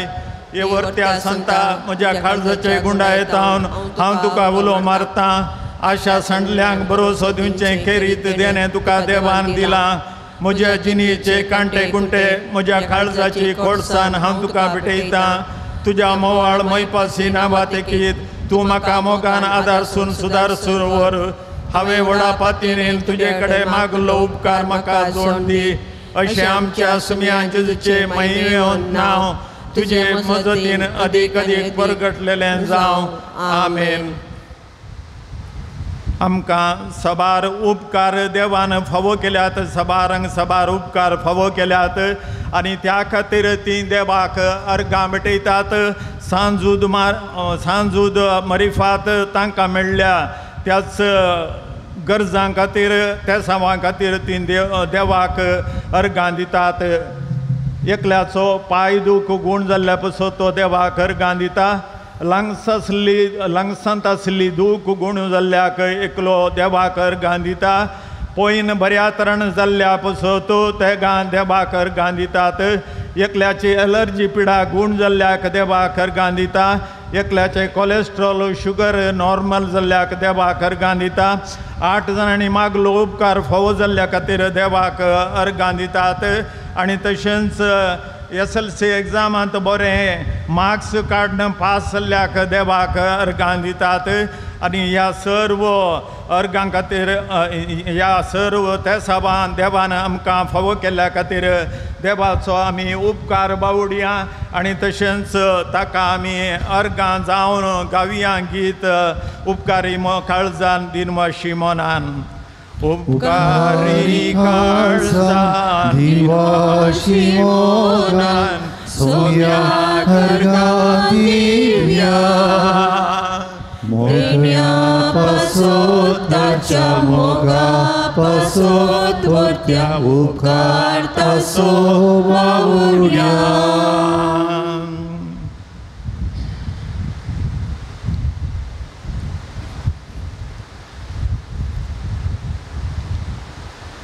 हे वर्त्या संता म्हज्या काळजाचे गुंडायतावन हांव तुका उलो मारतां. आशा सांडल्यांक भरोसो दिवचें खेरीत देणें तुका देवान दिलां. म्हज्या जिणेचे कांटे कुंटे म्हज्या काळजाची खोडसान हांव तुका भेटयतां. तुज्या मोवाळ मैपासी नांवातेकीत तूं म्हाका मोगान आदारसून सुदारसून व्हर. हांवें व्हडा पातीन तुजे कडेन मागलो उपकार म्हाका जोड दी. अशें आमच्या सुमिया जेजूचें महिमेन नांव तुजे मजतीन अदीक अदीक परगटलेलें जावं. आमेन. आमकां सबार उपकार देवान फावो केल्यात, सबारांक सबार उपकार फावो केल्यात आनी त्या खातीर तीं देवाक अर्गां भेटयतात. सांजूद मरिफात तांकां मेळ्ळ्या त्याच गरजां खातीर तेसांवां खातीर तीं देवाक अर्गां दितात. एकल्याचो पांय दूख गूण जाल्ल्या पसून तो देवाक अर्गां दिता. लंग्सांत आसली दूख गूण जाल्ल्याक एकलो देवाक अर्गां दिता. पोयन बऱ्या तरण जाल्ल्या पसून तो तेगां देवाक अर्गां दितात. एकल्याची एलर्जी पिडा गूण जाल्ल्याक देवाक अर्गां दिता. एकल्याचें कोलेस्ट्रॉल शुगर नॉर्मल जाल्ल्याक देवाक अर्गां दिता. 8 जाणांनी मागलो उपकार फावो जाल्ल्या खातीर देवाक अर्गां दितात. आनी तशेंच SLC एग्जामांत बरें मार्क्स काडून पास जाल्ल्याक देवाक अर्गां दितात. आनी ह्या सर्व अर्गां खातीर ह्या सर्व तेसावान देवान आमकां फावो केल्ल्या खातीर देवाचो आमी उपकार बावडया आनी तशेंच ताका आमी अर्गां जावन गावया गीत उपकारी काळजान दिनवाशी मनान. उपकारी काळजा दिवाशी मोगान सोम्या हरगा दिव्या मोगण्या पासोत ताच्या मोगा पासोत परत्या उपकार तासो वावुरया.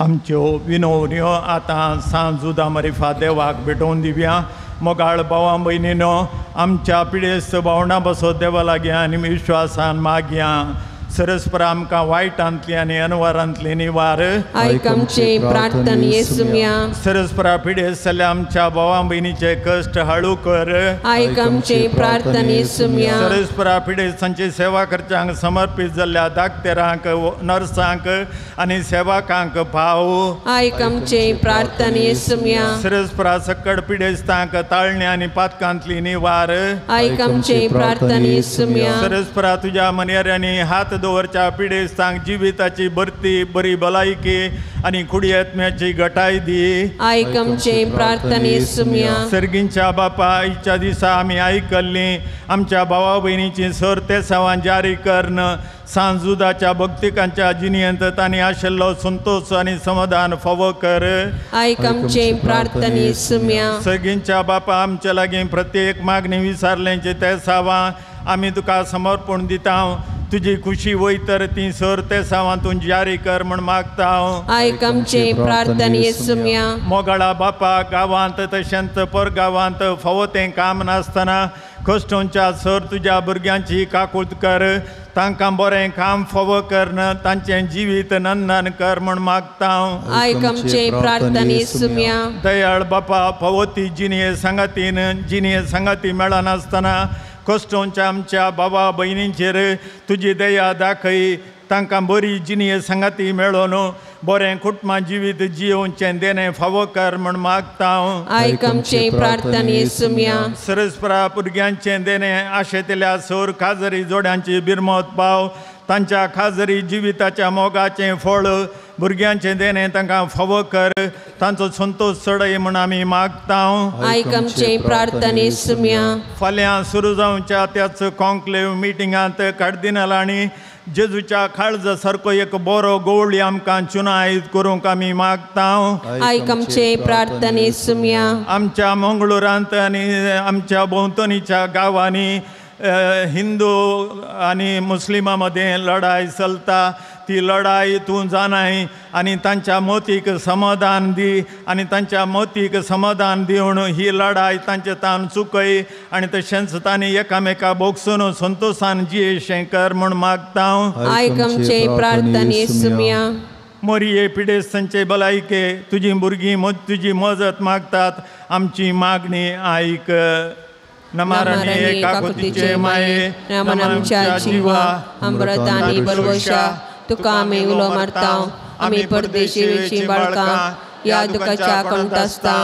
आमच्यो विनवण्यो आतां सांजुदा मरिफा देवाक भेटोवन दिवया. मोगाळ भावां भयणीनो, आमच्या पिडेस्त भावणां बसो देवा लागीं आनी विश्वासान मागया. सरस्पर आमकां वायटांतली आनी अनवरांतली निवार. आयक आमचे प्रार्थना येसुम्या. सरस्परा पिडेस्त जाल्ल्या आमच्या भावां भयणीचे कश्ट हळू कर. आयक आमचे प्रार्थना येसुम्या. सरस्परा पिडेस्तांची सेवा करच्यांक समर्पीत जाल्ल्या दाक्तेरांक, नर्सांक आनी सेवकांक पाव. आयक आमचे प्रार्थना येसुम्या. सरस्परा सकड पिडेस्तांक ताळणे आनी पातकांतली निवार. आयक आमचे प्रार्थना येसुम्या. सरस्परा तुज्या मनयाऱ्यांनी हात दवरच्या पिडेस्तांक जिविताची भरती, बरी भलायकी आनी कुडी आत्म्याची गटाय दी. आयक आमचे प्रार्थना येसुम्या. सर्गींच्या बापा, आयच्या दिसा आमी आयकल्ली आमच्या भावा भयणीची सर तेसावां जारी करून सांजुदाच्या भक्तिकांच्या जिणेंत तांणी आशिल्लो संतोष आनी समाधान फावो कर. आयक आमचे प्रार्थना येसुम्या. सर्गींच्या बापा, आमच्या लागीं प्रत्येक मागणी विचारल्यांची तेसावां आमी तुका समर्पण दिता. तुजी खुशी वय तर ती सर तेसावां तूं जारी कर म्हण मागता. आयक आमचे प्रार्थना येसुम्या. मोगाळा बापा, गांवांत तशेंच परगांवांत फावो तें काम नासतना कश्टोंच्या सर तुज्या भुरग्यांची काकूत कर. तांकां बरें काम फावो कर, तांचें जिवीत नंदन कर म्हण मागता. आयक आमचे प्रार्थना येसुम्या. दयाळ बापा, फावो ती जिणये सांगातीन जिणये सांगाती मेळनासतना कश्टोंच्या आमच्या बाबा भयणींचेर तुजी दया दाखय. तांकां बरी जिणये सांगाती मेळोन बरें कुटुंबा जिवीत जियोवचें देणें फावो कर म्हण मागता. आयक आमचे प्रार्थना येसुम्या. सरस्परा भुरग्यांचें देणें आशेतल्या सर खाजरी जोड्यांची बिरमत पाव. तांच्या खाजरी जिविताच्या मोगाचें फळ भुरग्यांचें देणें तांकां फावो कर. तांचो संतोश चडय म्हण आमी मागता. आयक आमचे प्रार्थना येसुम्या. फाल्यां सुरू जावच्या त्याच कॉन्क्लेव मिटिंगांत कार्दिनाल आनी जेजूच्या काळजा सारको एक बरो गोवळी आमकां चुनायत करूंक आमी मागता. आयक आमचे प्रार्थना येसुम्या. आमच्या मंगळुरांत आनी आमच्या भोंवतणीच्या गांवांनी हिंदू आनी मुस्लिमां मदें लढाय चलता. ती लढाय तूं जाणाय आनी तांच्या मोतीक समाधान दी आनी तांच्या मोतीक समाधान दिवन ही लढाय तांचे तान चुकय आनी तशेंच तांणी एकामेका भोगसून संतोशान जियेशें कर म्हूण मागता. आयक आमचे प्रार्थना येसुम्या. मोरये पिडेस्तांचे भलायके तुजी भुरगीं तुजी मजत मागतात. आमची मागणी आयक. नमाराणी काकुतीचे माये, नमन आमच्या जिवा अमृत आनी बलवशा, तुका आमी उलो मारता. आमी परदेशी वेची बाळकां ह्या दुखाच्या कोणतासता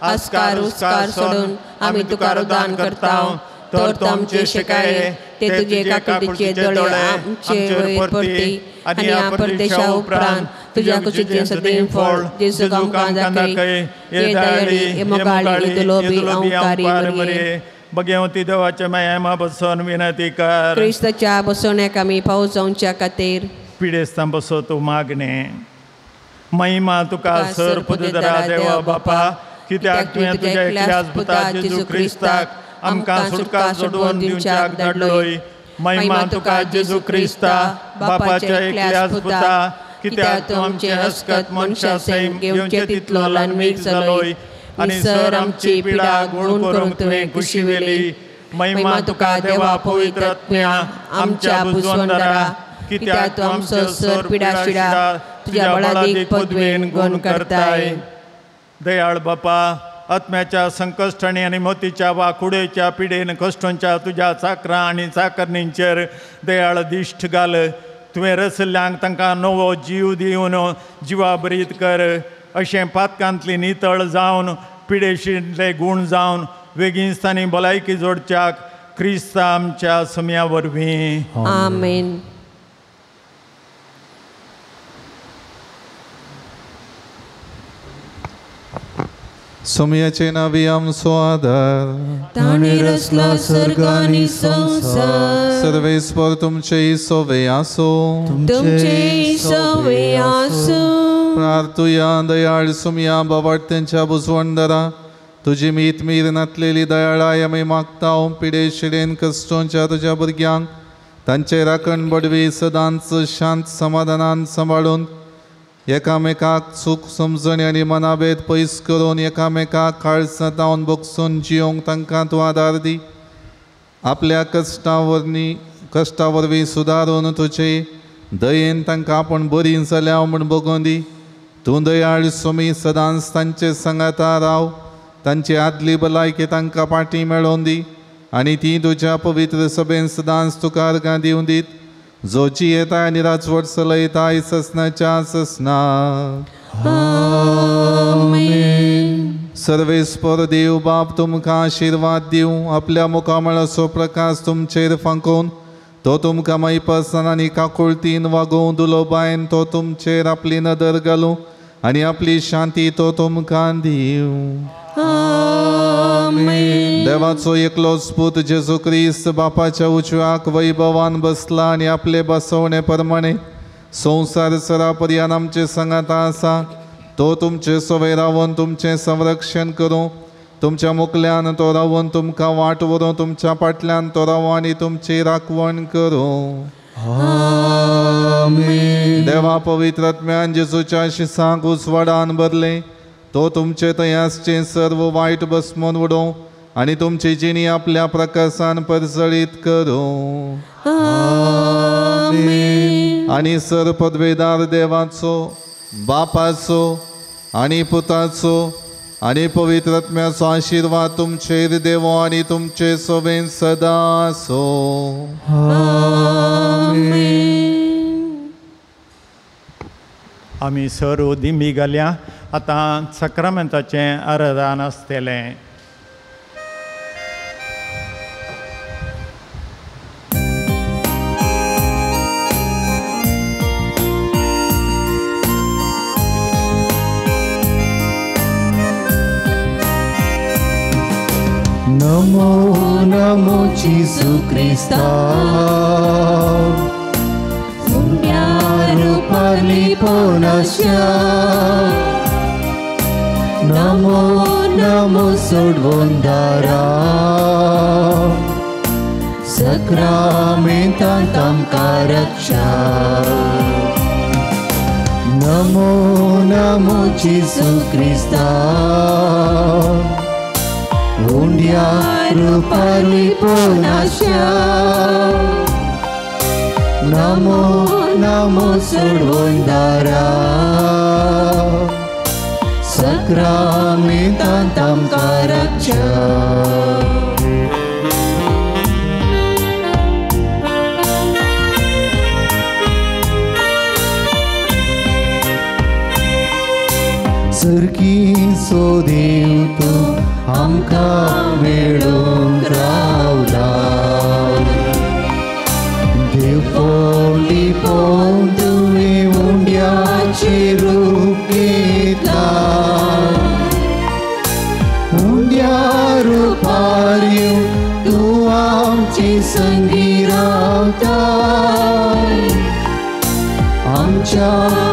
आस्कार उस्कार सोडून आमी तुका रुदान करता. तर तूं आमचे शिकाये ते तुजे काकुतीचे दोळे आमचे वयर परती आनी ह्या परदेशा उपरांत तुज्या कुशीचें सदैव फळ जेजू आमकां दाखय. हे दयाळी, हे मोगाळी, हे लोभी अंकारी मरिये, भगवती देवाच्या माया बसून विनंती कर. क्रिस्ताच्या बसवण्याक आमी पावस जावच्या खातीर पिडेस्तां बसो तूं मागणे. महिमा तुका सर पुदरा देवा बापा, कित्याक तुवें तुज्या एकल्याच पुता जेजू क्रिस्ताक आमकां सुटका सोडोवन दिवच्याक धाडलोय. महिमा तुका जेजू क्रिस्ता बापाच्या एकल्याच पुता, कित्याक तूं आमचे हस्कत मनशा सैम घेवचे तितलो ल्हानवीक जालोय आनी सर आमची पिडा गुण करूंक तुवें खुशी वेली. महिमा तुका देवा पवित्र आत्म्या आमच्या बुजवंदरा, कित्याक तूं आमचो सर पिडा शिडा तुज्या बळादीक पदवेन गुण करताय. दयाळ बापा, आत्म्याच्या संकश्टांनी आनी मोतीच्या वा कुडेच्या पिडेन कश्टांच्या तुज्या चाकरां आनी चाकरणींचेर दयाळ दिश्ट घाल. तुवें रसल्ल्यांक तांकां नवो जीव दिवन जिवाभरीत कर. अशें पातकांतली नितळ जावन पिडेशिल्ले गूण जावन वेगींच तांणी भलायकी जोडच्याक क्रिस्ता आमच्या सम्या वरवीं. आमेन. सोमयाचे नावी आमचो आदार, ताणें रचला सर्ग आनी संवसार. सर्वेस्पर तुमचे सोवे आसो, तुमचे सोवे आसो. प्रार्थुया. दयाळ सुमया बाबाट्यांच्या बुजवणदारा, तुजी मीत मीर नातलेली दयाळाय आमी मागता. पिडे शिडेन कश्टोंच्या तुज्या भुरग्यांक तांचे राखण बडवी सदांच शांत समाधानान सांबाळून एकामेकाक चूक समजणी आनी मनाभेद पयस करून एकामेकाक काळसां तावन बगसून जियोंक तांकां तूं आदार दी. आपल्या कश्टा वरवीं सुदारून तुजे दयेन तांकां आपूण बरी जाल्या म्हूण बगोवन दी. तूं दयाळ सोमी सदांच तांचे सांगाता राव, तांची आदली भलायकी तांकां पाटी मेळोवन दी आनी ती तुज्या पवित्र सभेन सदांच तुका अर्गां दिवन दीत, जो जियेता आनी राजवट चलयता ससनाच्या ससना. सर्वेस्पर देव बाप तुमकां आशिर्वाद दिवं, आपल्या मुखामळाचो प्रकाश तुमचेर फांकोवन तो तुमकां मायपासान आनी काकुळतीन वागोवं. दुलोबायन तो तुमचेर आपली नदर घालूं आनी आपली शांती तो तुमकां दिवं. देवाचो एकलोच पूत जेजू क्रिस्त बापाच्या उजव्याक वैभवान बसला आनी आपले बसवणे प्रमाणे संवसार सरापर्यान आमचे सांगाता आसा. तो तुमचे सवय रावन तुमचें संरक्षण करूं, तुमच्या मुखल्यान तो रावन तुमकां वाट व्हरूं, तुमच्या फाटल्यान तो रावूं आनी तुमची राखवण करूं. देवा पवित्र आत्म्यान जेजूच्या शिसांक उजवाडान भरलें, तो तुमचे थंय आसचें सर्व वायट बसमोन उडोवं आनी तुमची जिणी आपल्या प्रकाशान परजळीत करूं. आनी सर पदवेदार देवाचो, बापाचो आनी पुताचो आनी पवित्र आत्म्याचो आशिर्वाद तुमचेर देवो आनी तुमचे सोबेन सदां आसो. आमी सर्व दिंबी घाल्या. आतां सक्रामेंताचें आराधन आसतलें. नमो नमो जेजू क्रिस्ता, नमो नमो सोडवंदारा, सक्रामेंतांत आमकां रक्षा. नमो नमो जेजू क्रिस्ता, उंड्या रुपार लिपोनाशा. नमो नमो सोडवंदारा, सक्रामेंतांत आमकां रक्षा. सर्गीचो देव तूं आमकां मेळूंक रावला, देवपण लिपोवन तुवें उंड्याचें रूप घेतलां. उंड्या रुपार येवन तूं आमचे संगी रावता, आमच्या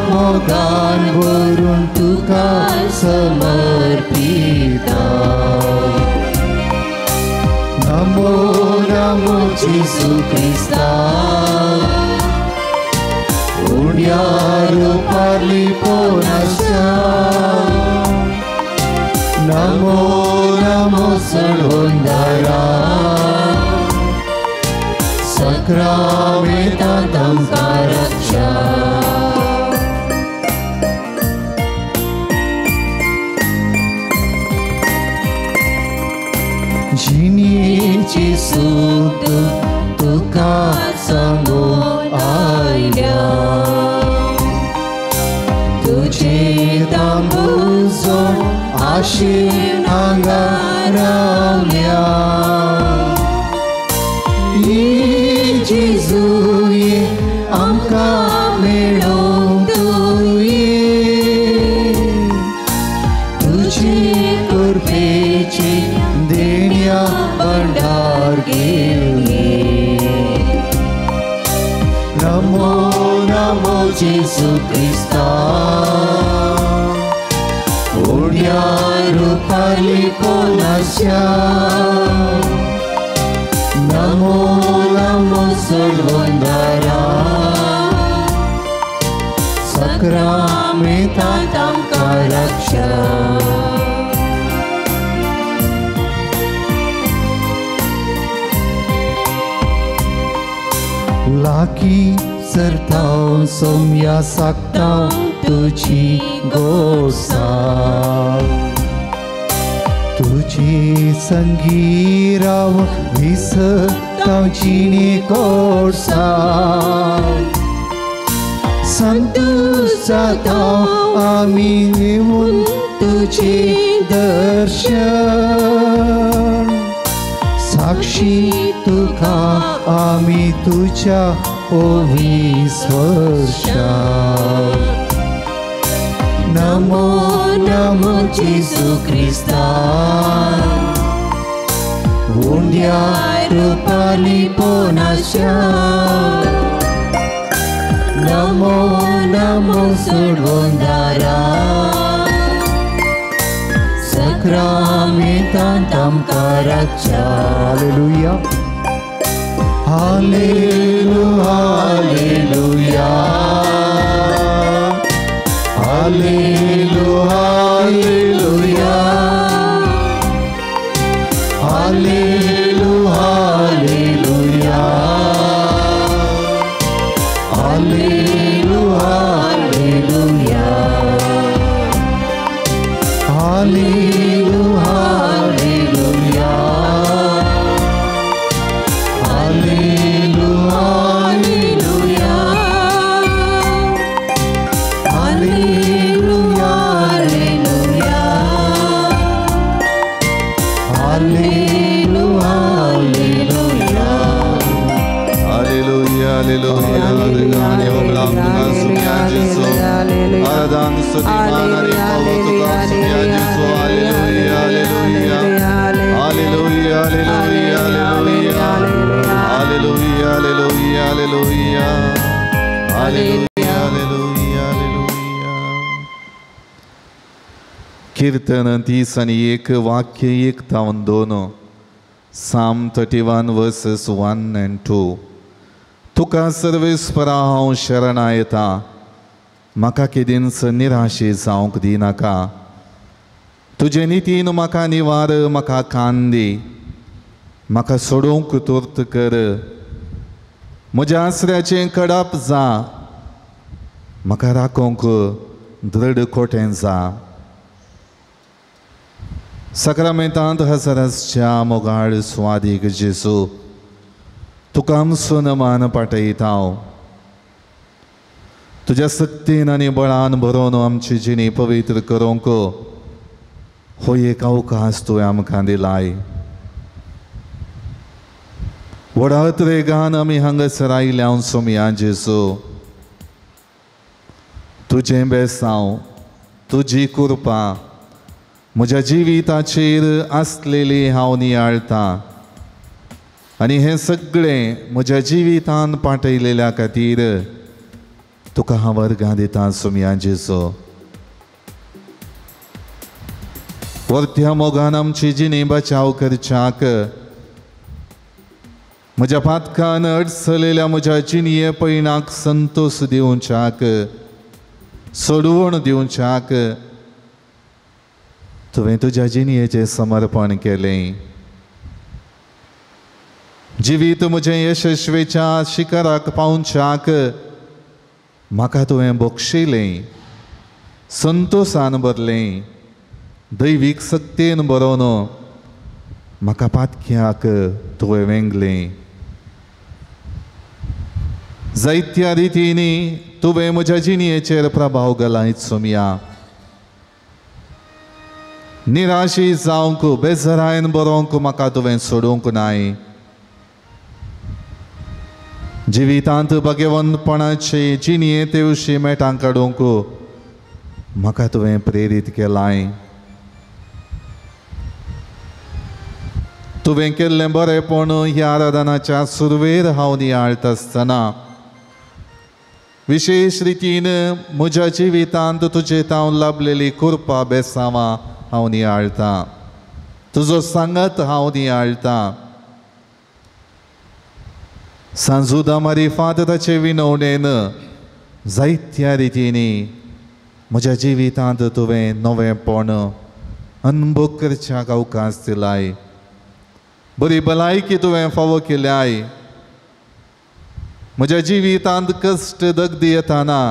मोगान भरून तुका समर्पिता. नमो नमो जेजू क्रिस्ता, उंड्या रुपार लिपोनाशा. नमो नमो सोडवंदारा, सक्रामेंतांत आमकां रक्षा. जिणेची सूत तुका सांगून आयल्या, तुजे तांबूजोड आशेन हांगा रावल्या. ये जेजू ये आमकां मेळोवंक तूं ये, तुजे पोनाश्या नमो नमो सोडवंदारा सक्रामेंतांत आमकां रक्षा. लागी सरताव सोम्या साकताव तुजी गोसाव तुजी संगी राव विसताव जिणे कोर्साव संतोष जाताव आमी येवन तुजें दर्शन साक्षी तुका आमी तुज्या 20 वर्षां. नमो नमो जेजू क्रिस्ता उंड्या रुपाली पोनाश्या नमो नमो सोडवंदारा सक्रामेंतांत आमकां रक्षा. हालेलुया हालेलुया हालेलुया हालेलुया हालेलुया हालेलुया हालेलुया हालेलुया हालेलुया हालेलुया हालेलुया हालेलुया हालेलुया हालेलुया हालेलुया हालेलुया हालेलुया. आनी होगडाम तुका सुम्या जेजू आराधन स्तुतिमान आनी पावो तुका सुम्या जेजू. हालेलुया हालेलुया हालेलुया हालेलुया हालेलुया हालेलुया हालेलुया हालेलुया हालेलुया हालेलुया. कीर्तन 31 वाक्य 1 तावन 2 Psalm 31 verses 1 and 2. तुका सर्वेस्परा हांव शरणा येता म्हाका केदींच निराशे जावंक दिनाका. तुजे नितीन म्हाका निवार म्हाका कान दी म्हाका सोडोवंक तुर्त कर. म्हज्या आसऱ्याचें कडप जा म्हाका राखोवंक दृढ कोटें जा. सक्रामेंतांत हजराच्या मोगाळ स्वादीक जेजू तुका आमचो मान पाठयता. तुज्या सक्तीन आनी बळान भरोवन आमची जिणी पवित्र करूंक हो एक अवकाश तुवें आमकां दिलाय. व्हडा रेगान आमी हांगासर आयल्या सोमया जेजू तुजें बेसांव तुजी कृपा म्हज्या जिविताचेर आसलेली हांव नियाळटा आनी हें सगळें म्हज्या जिवितान पाठयलेल्या खातीर तुका हांव वर्गां दिता सोमया जेजू. वर्त्या मोगान आमची जिणी बचाव करच्याक म्हज्या पातकान अडचलेल्या म्हज्या जिणये पयणाक संतोष दिवच्याक सोडवण दिवच्याक तुवें तुज्या जिणयेचें समर्पण केलें. जिवीत म्हजें यशस्वीच्या शिखराक पावच्याक म्हाका तुवें बक्षिलें संतोषान भरलें दैवीक सक्तेन बरोवन म्हाका पातक्याक तुवें वेंगलें. जायत्या रितींनी तुवें म्हज्या जिणयेचेर प्रभाव घालायत सोमया. निराशी जावंक बेजरायन बरोवंक म्हाका तुवें सोडूंक नाय. जिवितांत भाग्यवंतपणाचे जिणये तेवशी मेटां काडूंक म्हाका तुवें प्रेरीत केलाय. तुवें केल्लें बरेंपण ह्या आराधनाच्या सुरवेर हांव नियाळटा आसतना विशेश रितीन म्हज्या जिवितांत तुजे तावन लाभलेली कृपा बेसांवां हांव नियाळटा. तुजो सांगात हांव नियाळटा. सांजुदा मारिफात ताचे विनवणेन जायत्या रितींनी म्हज्या जिवितांत तुवें नवेंपण अनुभव करच्याक अवकाश दिलाय. बरी भलायकी तुवें फावो केल्याय. म्हज्या जिवितांत कश्ट दगदी येताना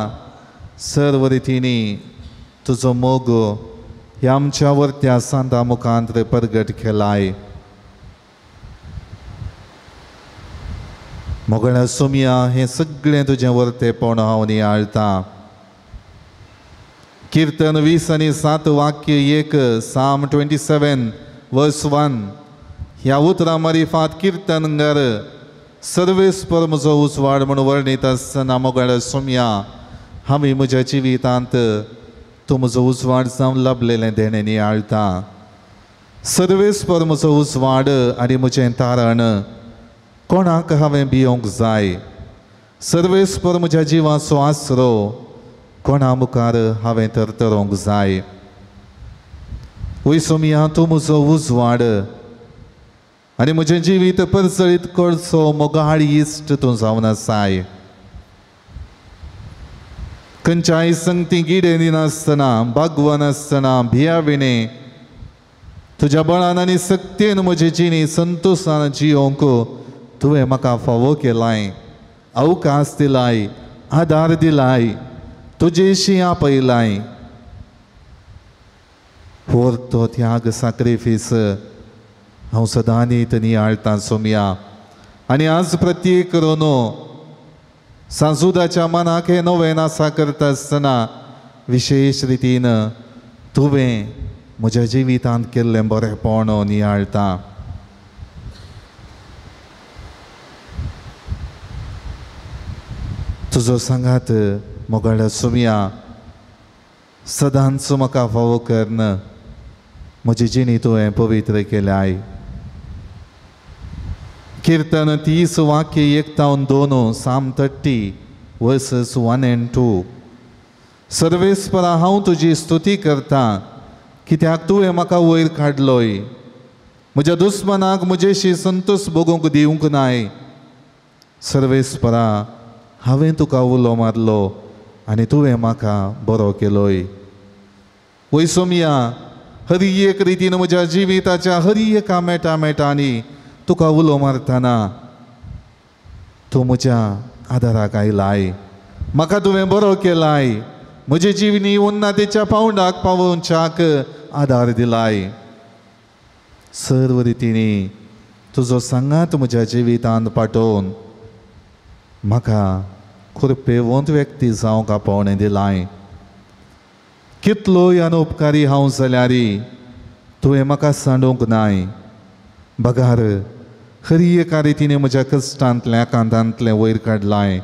सर्व रितींनी तुजो मोग ह्या आमच्या वरत्या सांता मुखांत परगट केलाय. मोगळ्या सोमया हें सगळें तुजें वरतेपण हांव नियाळटा. कीर्तन 20 आणि 7 वाक्य 1, साम 27 वर्स 1 ह्या उतरां मारिफात कीर्तनगर सर्वेस्पर म्हजो उजवाड म्हूण वर्णीत आसतना मोगळ्या सोमया हांवें म्हज्या जिवितांत तूं म्हजो उजवाड जावन लाभलेलें देणें नियाळटा. सर्वेस्पर म्हजो उजवाड आनी म्हजें तारण, कोणाक हांवें भियोंक जाय? सर्वेस्पर म्हज्या जिवाचो आसरो, कोणा मुखार हांवें तरतरोंक जाय? वय सोमया, तूं म्हजो उजवाड आनी म्हजें जिवीत परजळीत करचो मोगाळ इश्ट तूं जावन आसाय. खंयच्याय संगती गिडे दिनासतना, बागवनासतना, भियाविणे तुज्या बळान आनी सक्तेन म्हजी जिणी संतोशान जियोंक तुवें म्हाका फावो केलाय, अवकाश दिलाय, आदार दिलाय, तुजेशी आपयलाय. तो त्याग साक्रिफीस हांव सदांनीत नियाळटां सोमया. आनी आज प्रत्येक रोनो सांजुदाच्या मनाक हें नवें आसा करता आसतना विशेश रितीन तुवें म्हज्या जिवितांत केल्लें बरेंपण नियाळटा. तुजो सांगात मोगाळ्या सोमया सदांच म्हाका फावो करन म्हजी जिणी तुवें पवित्र केल्याय. कीर्तन 30 वाक्य 1 तावन 2, साम 30 वर्सस 1 and 2. सर्वेस्परा हांव तुजी स्तुती करता, कित्याक तुवें म्हाका वयर काडलोय. म्हज्या दुस्मनाक म्हजेशी संतोश भोगूंक दिवंक नाय. सर्वेस्परा हांवें तुका उलो मारलो आनी तुवें म्हाका बरो केलोय. वय सोमया, हर एक रितीन म्हज्या जिविताच्या हर एका मेटा मेटांनी तुका उलो मारतना तूं म्हज्या आदाराक आयलाय. म्हाका तुवें बरो केलाय. म्हजे जिवनी उन्नतीच्या पावंडाक पावोवच्याक आदार दिलाय. सर्व रितींनी तुजो सांगात म्हज्या जिवितांत पाठोवन म्हाका खुरपेवंत व्यक्ती जावंक आपोवणें दिलाय. कितलोय अनुपकारी हांव जाल्यार तुवें म्हाका सांडूंक नाय. बगार हरी एका रितीने म्हज्या कश्टांतलें आकांतांतलें वयर काडलाय,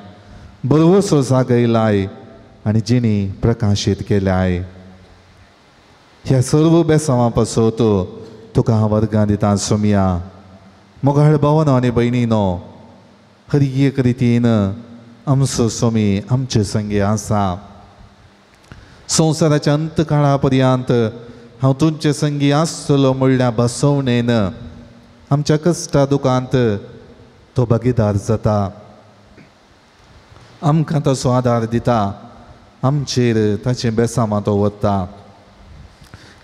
बरवसो जागयलाय आनी जिणी प्रकाशीत केल्याय. ह्या सर्व बेसांवां पासत तुका हांव वर्गां दिता सोमया. मोगाळ भावानो आनी भयणीनो, हर एक रितीन आमचो सोमी आमचे संगे आसा. संवसाराच्या अंत काळा पर्यंत हांव तुमचे संगी आसतलो म्हणल्या बसवणेन आमच्या कश्टा दुकांत तो भागीदार जाता. आमकां तसो आदार दिता, आमचेर ताचें बेसांवां तो वता.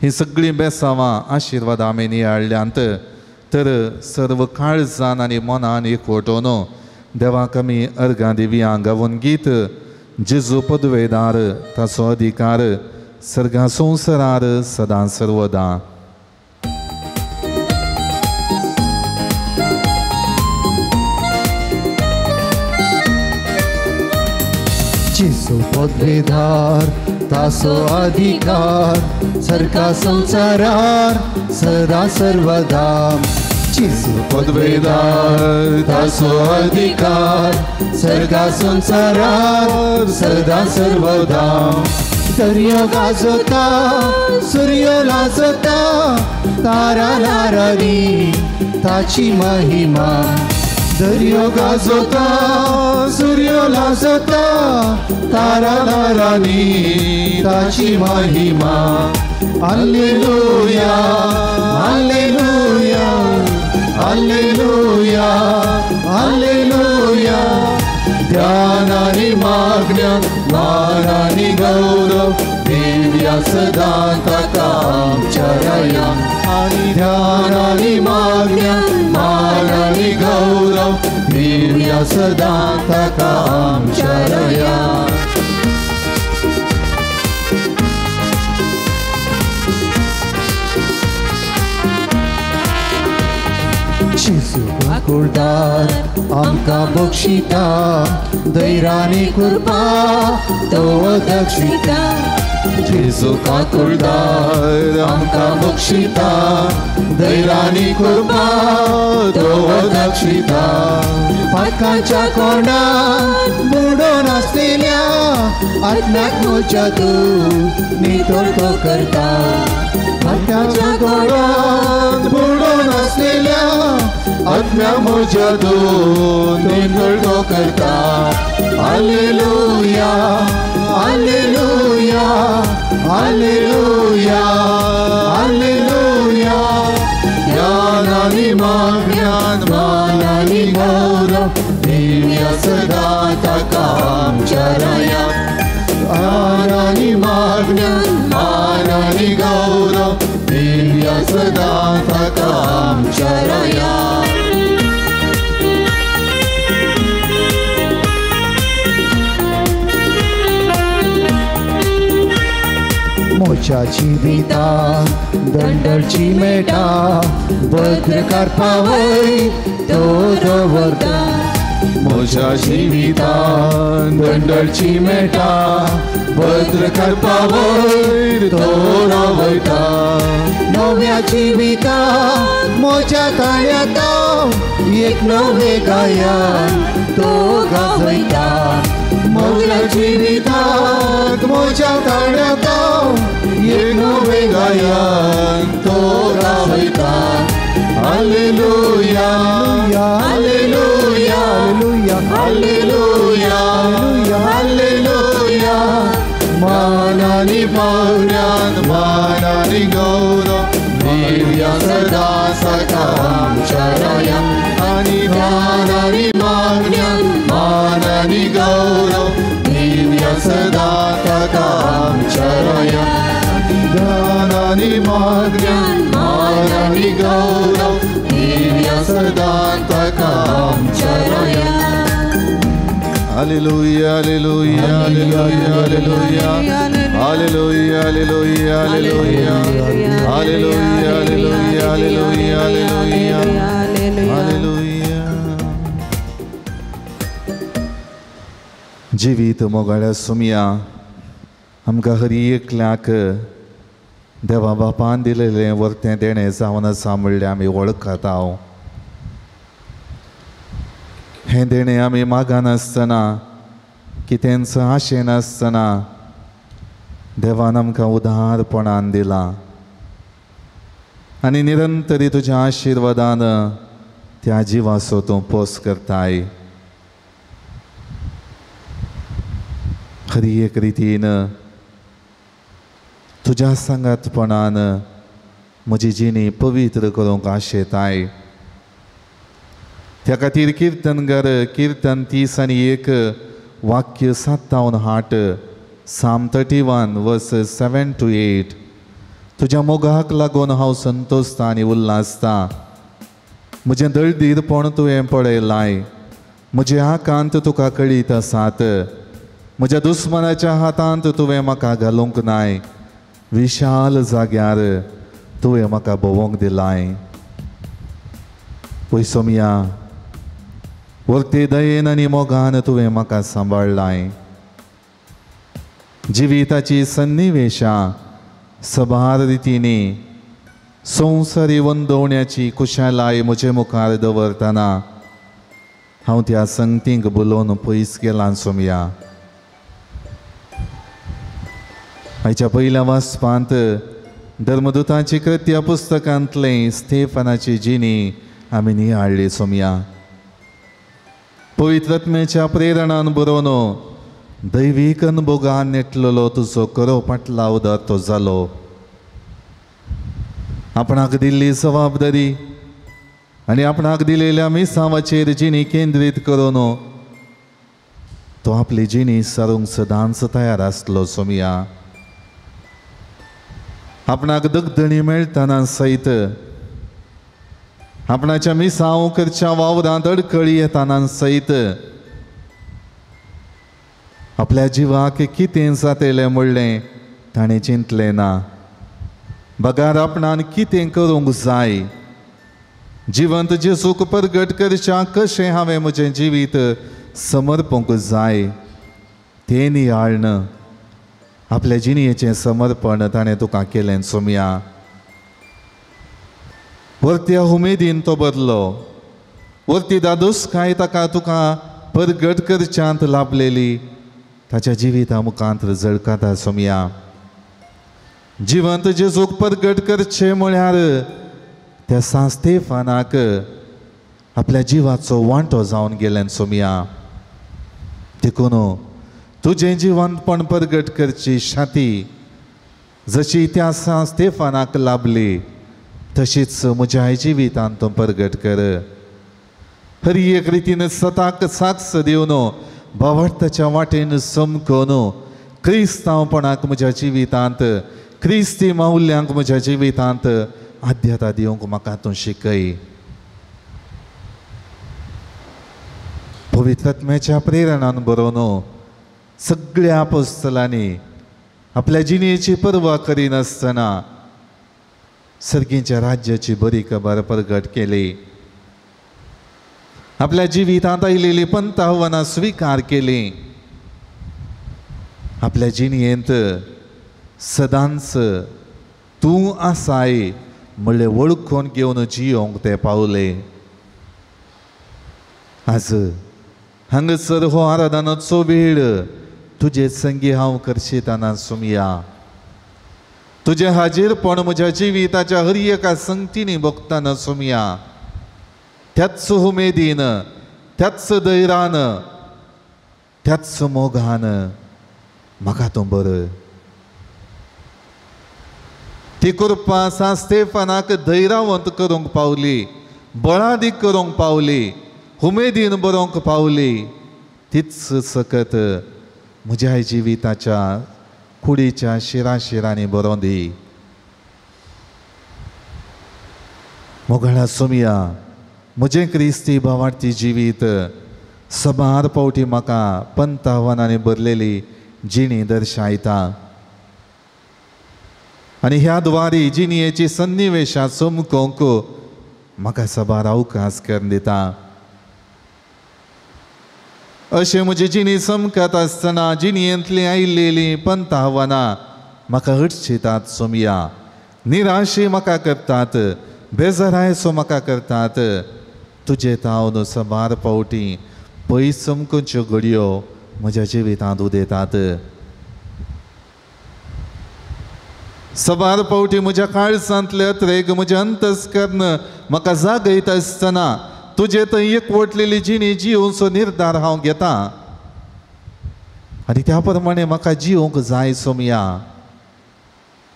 हीं सगळीं बेसांवां आशिर्वाद आमी नियाळ्ळ्यांत तर सर्व काळजान आनी मनान एकवटून देवाक आमी अर्गां दिवया. गावन गीत जेजू पदवेदार ताचो अधिकार सर्गा संवसारार सदां सर्वदा. जेजू पदवेदार ताचो अधिकार सर्गा संवसारार सदा सर्वदा. जेजू पदवेदार ताचो अधिकार सर्गा संवसारार सदा सर्वदा. दर्यो गाजता सूर्य लाजता तारा नारानी ताची महिमा. दर्यो गाजता सूर्य लाजता तारा नारानी ताची महिमा. Hallelujah, hallelujah, hallelujah, hallelujah. ध्यान आनी मागण्या मान आनी गौरव दिव्या सदां ताका आमच्या राया. आनी ध्यान आनी मागण्या मान आनी गौरव दिव्या सदां ताका आमच्या राया. कुळदार आमकां बक्षिता दैरानी कृपा तो दक्षिता. जेजू काकुळदार आमकां बक्षिता दैरानी कृपा तो दक्षिता. पातकांच्या कोणाक बुडोन आसलेल्या आत्म्याक मोच्या तूं नितळ तो करता. पातकांच्या कोणाक बुडोन आसलेल्या आत्म्या म्हज्या तूं नितळ तो करता. हालेलुया, हालेलुया, हालेलुया, हालेलुया. ज्ञान आनी मागण्यान मान आनी गौरव दिव्या सदां ताका आमच्या राया. ज्ञान आनी मागण्यान मान आनी गौरव दिव्या सदां ताका आमच्या राया. मोच्या जिविता दंडची मेटा भद्र कारपावय तो दवरता. म्हज्या जिवितान दंडची मेटा भद्र कारपावय तो दवरता. नव्या जिविता म्हज्या ताळ्यांत एक नवें गायन तो गाजयता. म्हज्या जिवितांत म्हज्या ताळ्यांत एक नवें गायन तो गाजयता. हालेलुया, हालेलुया, हालेलुया, हालेलुया. मान आनी पावण्यान मान आनी गौरव दिव्या सदां ताका आमच्या राया. आनी ध्यान आनी मागण्यान मान आनी गौरव दिव्या सदां ताका आमच्या राया. ध्यान आनी मागण्यान मान आनी गौरव दिव्या सदां ताका आमच्या राया. Hallelujah, hallelujah, hallelujah, hallelujah, hallelujah, hallelujah, hallelujah, hallelujah, hallelujah, hallelujah, hallelujah. जिवीत मोगाळ्या सुमया आमकां हर एकल्याक देवा बापान दिलेलें वर्तें देणें जावन आसा म्हणल्यार आमी वळखता. हें देणें आमी मागनासतना कितेंच आशेनासतना देवान आमकां उदारपणान दिलां आनी निरंतरी तुज्या आशिर्वादान त्या जिवाचो तूं पोस करताय. हर एक रितीन तुज्या सांगातपणान म्हजी जिणी पवित्र करूंक आशेताय. त्या खातीर किर्तनगर किर्तन 31 वाक्य 57 Psalm 31 verses 7 to 8. तुज्या मोगाक लागून हांव संतोषता आनी उल्हासता. म्हजें दळदीरपण तुवें पळयलाय, म्हजे आकांत तुका कळीत आसात. म्हज्या दुस्मनाच्या हातांत तुवें म्हाका घालूंक नाय, विशाल जाग्यार तुवें म्हाका भोंवंक दिलाय. पयसोमया वर्ते दयेन आनी मोगान तुवें म्हाका सांबाळ्ळाय. जिविताची सन्निवेशां सबार रितींनी संवसारी वंदवण्याची कुशालाय म्हजे मुखार दवरतना हांव त्या संगतींक बोलोवन पयस गेलां सोमया. आयच्या पयल्या वाचपांत धर्मदूतांची कृत्या पुस्तकांतलें स्टेफनाची जिणी आमी नियाळ्ळी सोमया. पवित्र आत्म्याच्या प्रेरणान बरोवन दैवीक अनुभोगान नेटलेलो तुजो करो पाटलाव तो जालो. आपणाक दिल्ली जबाबदारी आनी आपणाक दिलेल्या मिसांवाचेर जिणी केंद्रीत करून तो आपली जिणी सारूंक सदांच तयार आसलो सोमया। आपणाक दगदणी मेळटना सयत आपणाच्या मिसांव करच्या वावरांत अडखळी येताना सयत आपल्या जिवाक कितें जातलें म्हणलें ताणें चिंतलें ना, बगार आपणान कितें करूंक जाय, जिवंत जेजूक परगट करच्याक कशें हांवें म्हजें जिवीत समर्पूंक जाय तें नियाळ्ण आपल्या जिणयेचें समर्पण ताणें तुका केलें सोमया। वरत्या उमेदीन तो बदलो, वरती दादोसकाय ताका तुका परगट करच्यांत लाभलेली ताच्या जिविता मुखांत झळकाता सोमया। जिवंत जेजूक परगट करचें म्हळ्यार त्या सांत स्तेफानाक आपल्या जिवाचो वांटो जावन गेलें सोमया। देखून तुजें जिवंतपण परगट करची शाती जशी त्या सांत स्तेफानाक लाभली तशीच म्हज्या जिवितांत तूं परगट कर। हर एक रितीन सताक साक्ष दिवन भावार्थाच्या वाटेन समकोन क्रिस्तांवपणाक म्हज्या जिवितांत, क्रिस्ती माउल्यांक म्हज्या जिवितांत आद्यता दिवंक म्हाका तूं शिकय। पवित्र आत्म्याच्या प्रेरणान बरोवन सगळ्या आपोस्तलांनी आपल्या जिणेची पर्वा करिनासतना सर्गीच्या राज्याची बरी खबर परगट केली, आपल्या जिवितांत आयिल्ली पंत आव्हानां स्विकार केली, आपल्या जिणेंत सदांच तूं आसाय म्हणलें वळखून घेवन जियोंक ते पावले। आज हांगासर हो आराधनाचो वेळ तुजे संगी हांव करशिताना सोमया। तुजें हाजीरपण म्हज्या जिविताच्या हर एका संगतींनी भोगताना सोमया। त्याच उमेदीन, त्याच धैर्यान, त्याच मोगान म्हाका तूं बरय। ती कृपा सांत स्तेफानाक धैर्यावंत करूंक पावली, बळादीक करूंक पावली, उमेदीन बरोवंक पावली। तीच सकत म्हज्या जिविताच्या कुडीच्या शिराशिरांनी बरोवन दी। मोगाळा सोमया, म्हजें क्रिस्ती भावार्थी जिवीत सबार पावटी म्हाका पंत आव्हानांनी भरलेली जिणी दर्शायता आनी ह्या द्वारी जिणयेची सन्निवेशां चमकोवंक म्हाका सबार अवकाश करून दिता। अशें म्हजी जिणी चमकत आसतना जिणयेंतलीं आयिल्लीं पंत आव्हानां म्हाका हटशितात सोमया, निराशी म्हाका करतात, बेजारायसो म्हाका करतात। तुजे तावन सबार पावटी पयस चमकूच्यो घडयो म्हज्या जिवितांत उदेतात। सबार पावटी म्हज्या काळजांतले अत्रेग म्हजें अंतस्कर्ण म्हाका जागयता आसतना तुजे थंय एकवटलेली जिणी जियोवचो निर्धार हांव घेता आनी त्या प्रमाणे म्हाका जियोवंक जाय सोमया।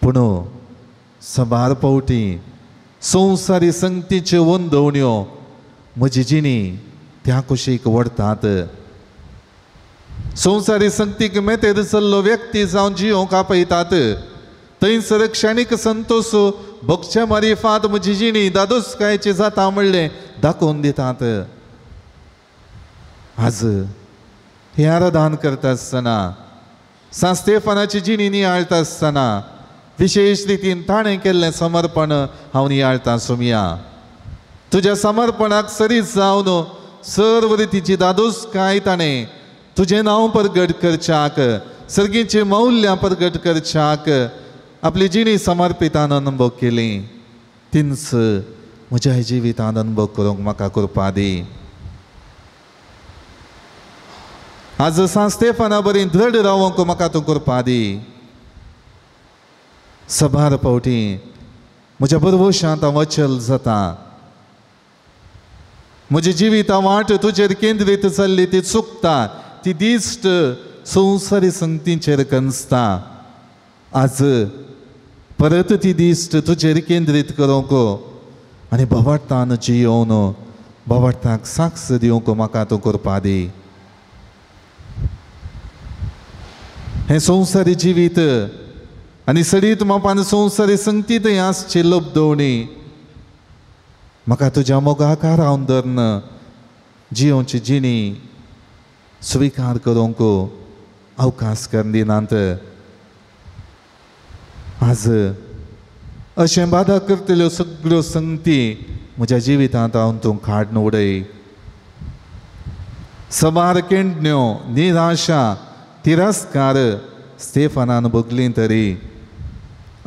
पूण सबार पावटी संवसारी संगतीच्यो वंदवण्यो म्हजी जिणी त्या कुशीक व्हरतात। संवसारी संगतीक मेतेर चल्लो व्यक्ती जावन जियोवंक आपयतात। थंयसर क्षणीक संतोष भोगच्या मारिफात म्हजी जिणी दादोसकायची जाता म्हणलें दाखोवन दितात। आज हें आराधन करता आसतना, सांत स्तेफानाची जिणी नियाळटा आसतना विशेश रितीन ताणें केल्लें समर्पण हांव नियाळटा सोमया। तुज्या समर्पणाक सरीत जावन सर्व रितीची दादोसकाय ताणें तुजें नांव परगट करच्याक, सर्गीचीं मौल्यां परगट करच्याक आपली जिणी समर्पितान अनुभव केली। तींच म्हज्या जिवितान अनुभव करूंक म्हाका कृपा दी। आज सांत स्तेफाना बरी दृढ रावंक म्हाका तूं कृपा दी। सबार पावटी म्हज्या बरवशांत हांव अचल जाता, म्हजी जिविता वाट तुजेर केंद्रीत चल्ली ती चुकता, ती दिश्ट संवसारी संगतींचेर कंसता। आज परत ती दिश्ट तुजेर केंद्रीत करूंक आनी भावार्थान जियोवन भावार्थाक साक्ष दिवंक म्हाका तूं करपा दी. हें संवसारी जिवीत आनी सडीत मापान संवसारी संगतीत आसची लब्दवणी म्हाका तुज्या मोगाक हारावन धरून जियोवची जिणी स्विकार करूंक अवकाश करून दिनात. आज अशें बाधा करतल्यो सगळ्यो संगती म्हज्या जिवितांत हांव तूं काडून उडय. सबार केंडण्यो निराशा तिरस्कार स्टेफनान भोगली तरी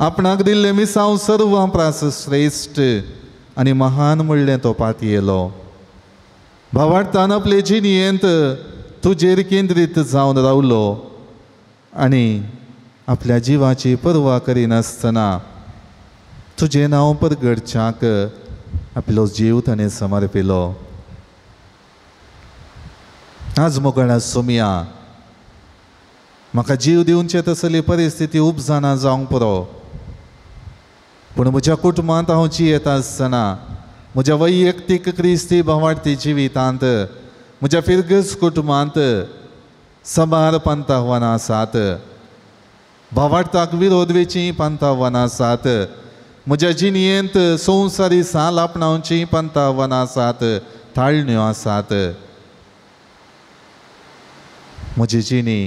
आपणाक दिल्लें मिसांव सर्वां प्रास श्रेश्ठ आनी महान म्हणलें तो पातयेलो. भावार्थान आपले जिणयेंत तुजेर केंद्रीत जावन रावलो आनी आपल्या जिवाची पर्वा करिनासतना तुजें नांव परगटच्याक आपलो जीव ताणें समर्पिलो. आज मोगळा सोमया म्हाका जीव दिवचे तसली परिस्थिती उपजाना जावंक पुरो, पूण म्हज्या कुटुंबांत हांव जियेता आसतना म्हज्या वैयक्तीक क्रिस्ती भावार्थी जिवितांत म्हज्या फिरगज कुटुंबांत साबार पंतावानां आसात, भावार्थाक विरोध वेचीं पंतावानां आसात, म्हज्या जिणयेंत संवसारी साल आपणावचीं पंतावानां आसात, ताळण्यो आसात. म्हजी जिणी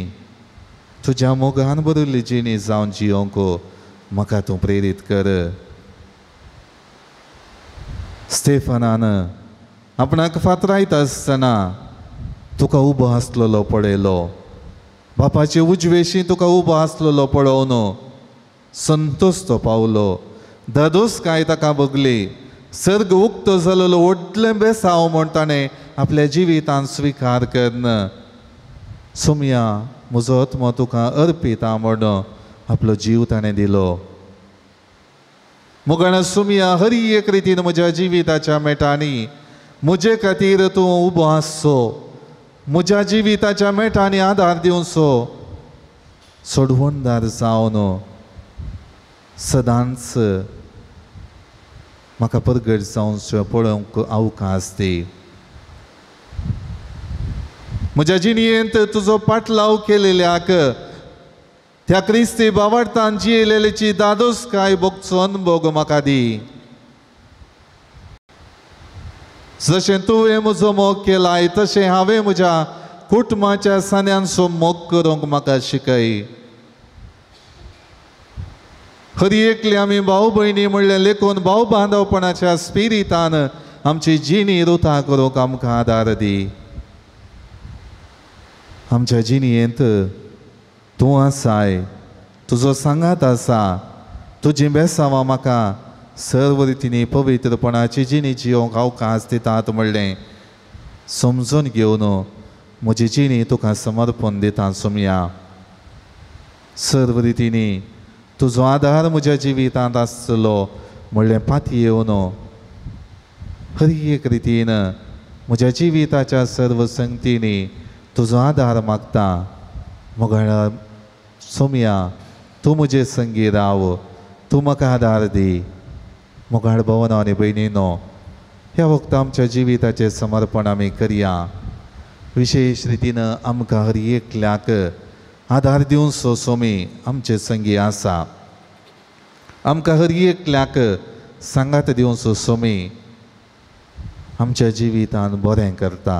तुज्या मोगान भरिल्ली जिणी जावन जियोंक म्हाका तूं प्रेरीत कर. स्टेफनान आपणाक फातरायता आसतना तुका उबो आसलेलो पळयलो, बापाचे उजवेशी तुका उबो आसलेलो पळोवन संतोष तो पावलो, धादोसकाय ताका भोगली, सर्ग उक्तो जालेलो व्हडलें बेसांव म्हूण ताणें आपल्या जिवितान स्विकार करून सोमया म्हजो आत्मो तुका अर्पिता म्हूण आपलो जीव ताणें दिलो. मोगाळा सोमया हर एक रितीन म्हज्या जिविताच्या मेटांनी म्हजे खातीर तूं उबो आसचो, म्हज्या जिविताच्या मेटांनी आदार दिवचो, सोडवणदार जावन सदांच म्हाका परगट जावचो पळोवंक अवकाश दी. म्हज्या जिणयेंत तुजो पाटलाव केलेल्याक त्या क्रिस्ती भावार्थान जियेलेल्याची दादोसकाय भोगचो अनभोग म्हाका दी. जशें तुवें म्हजो मोग केलाय तशें हांवें म्हज्या कुटुंबाच्या सान्यांचो मोग करूंक म्हाका शिकय. हर एकली आमी भाव भयणी म्हणलें लेखून भाव बांदवपणाच्या स्पिरितान आमची जिणी रुथा करूंक आमकां आदार दी. आमच्या जिणयेंत तूं आसाय, तुजो सांगात आसा, तुजीं बेसांवां म्हाका सर्व रितींनी पवित्रपणाची जिणी जियोंक अवकाश दितात म्हणलें समजून घेवन म्हजी जिणी तुका समर्पण दिता सोमया. सर्व रितींनी तुजो आदार म्हज्या जिवितांत आसतलो म्हणलें पातयेवन हर एक रितीन म्हज्या जिविताच्या सर्व संगतींनी तुजो आदार मागता. मोगाळा सोमया तूं म्हजे संगी राव, तूं म्हाका आदार दी. मोगाळ भवना आनी भयणीनो, ह्या वखदां आमच्या जिविताचें समर्पण आमी करया. विशेश रितीन आमकां हर एकल्याक आदार दिवचो सोमी आमचे संगी आसा. आमकां हर एकल्याक सांगात दिवचो सोमी आमच्या जिवितान बरें करता.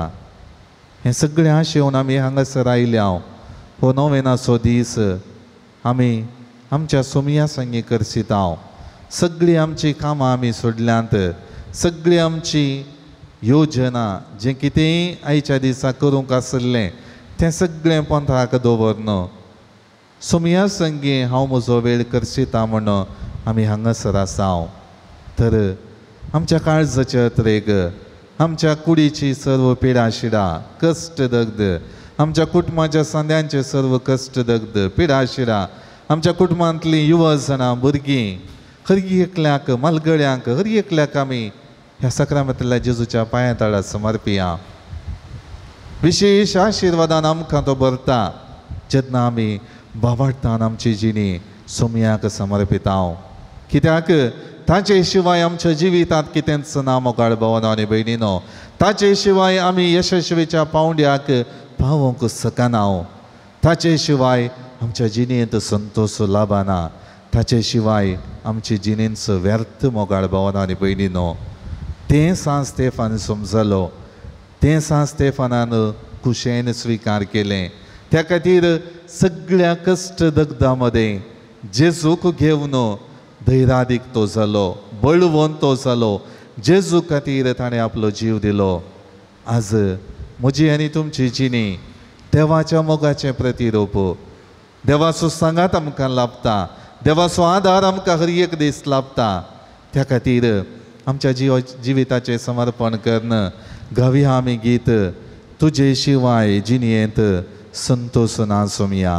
हें सगळें आशेवन आमी हांगासर आयल्या. हो नोवेनाचो दीस आमी आमच्या सोमया संगी करसिता. सगळीं आमची कामां आमी सोडल्यांत, सगळीं आमची योजना जें कितेंय आयच्या दिसा करूंक आसलें तें सगळें पंथाक दवरन सोमया संगी हांव म्हजो वेळ करसिता म्हूण आमी हांगासर आसा. तर आमच्या काळजाचे अत्रेग, आमच्या कुडीची सर्व पिडाशिडा कश्ट दग्ध, आमच्या कुटुंबाच्या सांद्यांचे सर्व कश्ट दग्ध पिडाशिडा, आमच्या कुटुंबांतलीं युवा जाणां भुरगीं हर एकल्याक मालगड्यांक हर एकल्याक आमी ह्या सक्रामेंतल्या जेजूच्या पांया तळा समर्पिया. विशेश आशिर्वादान आमकां तो भरता जेन्ना आमी भावार्थान आमची जिणी सोमयाक समर्पिता. कित्याक ताचे शिवाय आमच्या जिवितांत कितेंच ना मोगाळ भावानो आनी भयणीनो. ताचे शिवाय आमी यशस्वीच्या पावंड्याक पावोवंक शकना. ताचे शिवाय आमच्या जिणेंत संतोष लाभना. ताचे शिवाय आमचे जिणेंत व्यर्थ मोगाळ भावानो आनी भयणीनो. तें सांत स्तेफान समजलो, तें सांत स्तेफानान खुशेन स्विकार केलें. त्या खातीर सगळ्या कश्ट दग्दा मदें जेजूक घेवन धैर्यादीक तो जालो, बळवंत तो जालो. जेजू खातीर ताणें आपलो जीव दिलो. आज म्हजी आनी तुमची जिणी देवाच्या मोगाचें प्रतिरूप. देवाचो सांगात आमकां लाभता, देवाचो आदार आमकां हर एक दीस लाभता. त्या खातीर आमच्या जिविताचें समर्पण करून गावया आमी गीत तुजे शिवाय जिणेंत संतोष ना सोमया.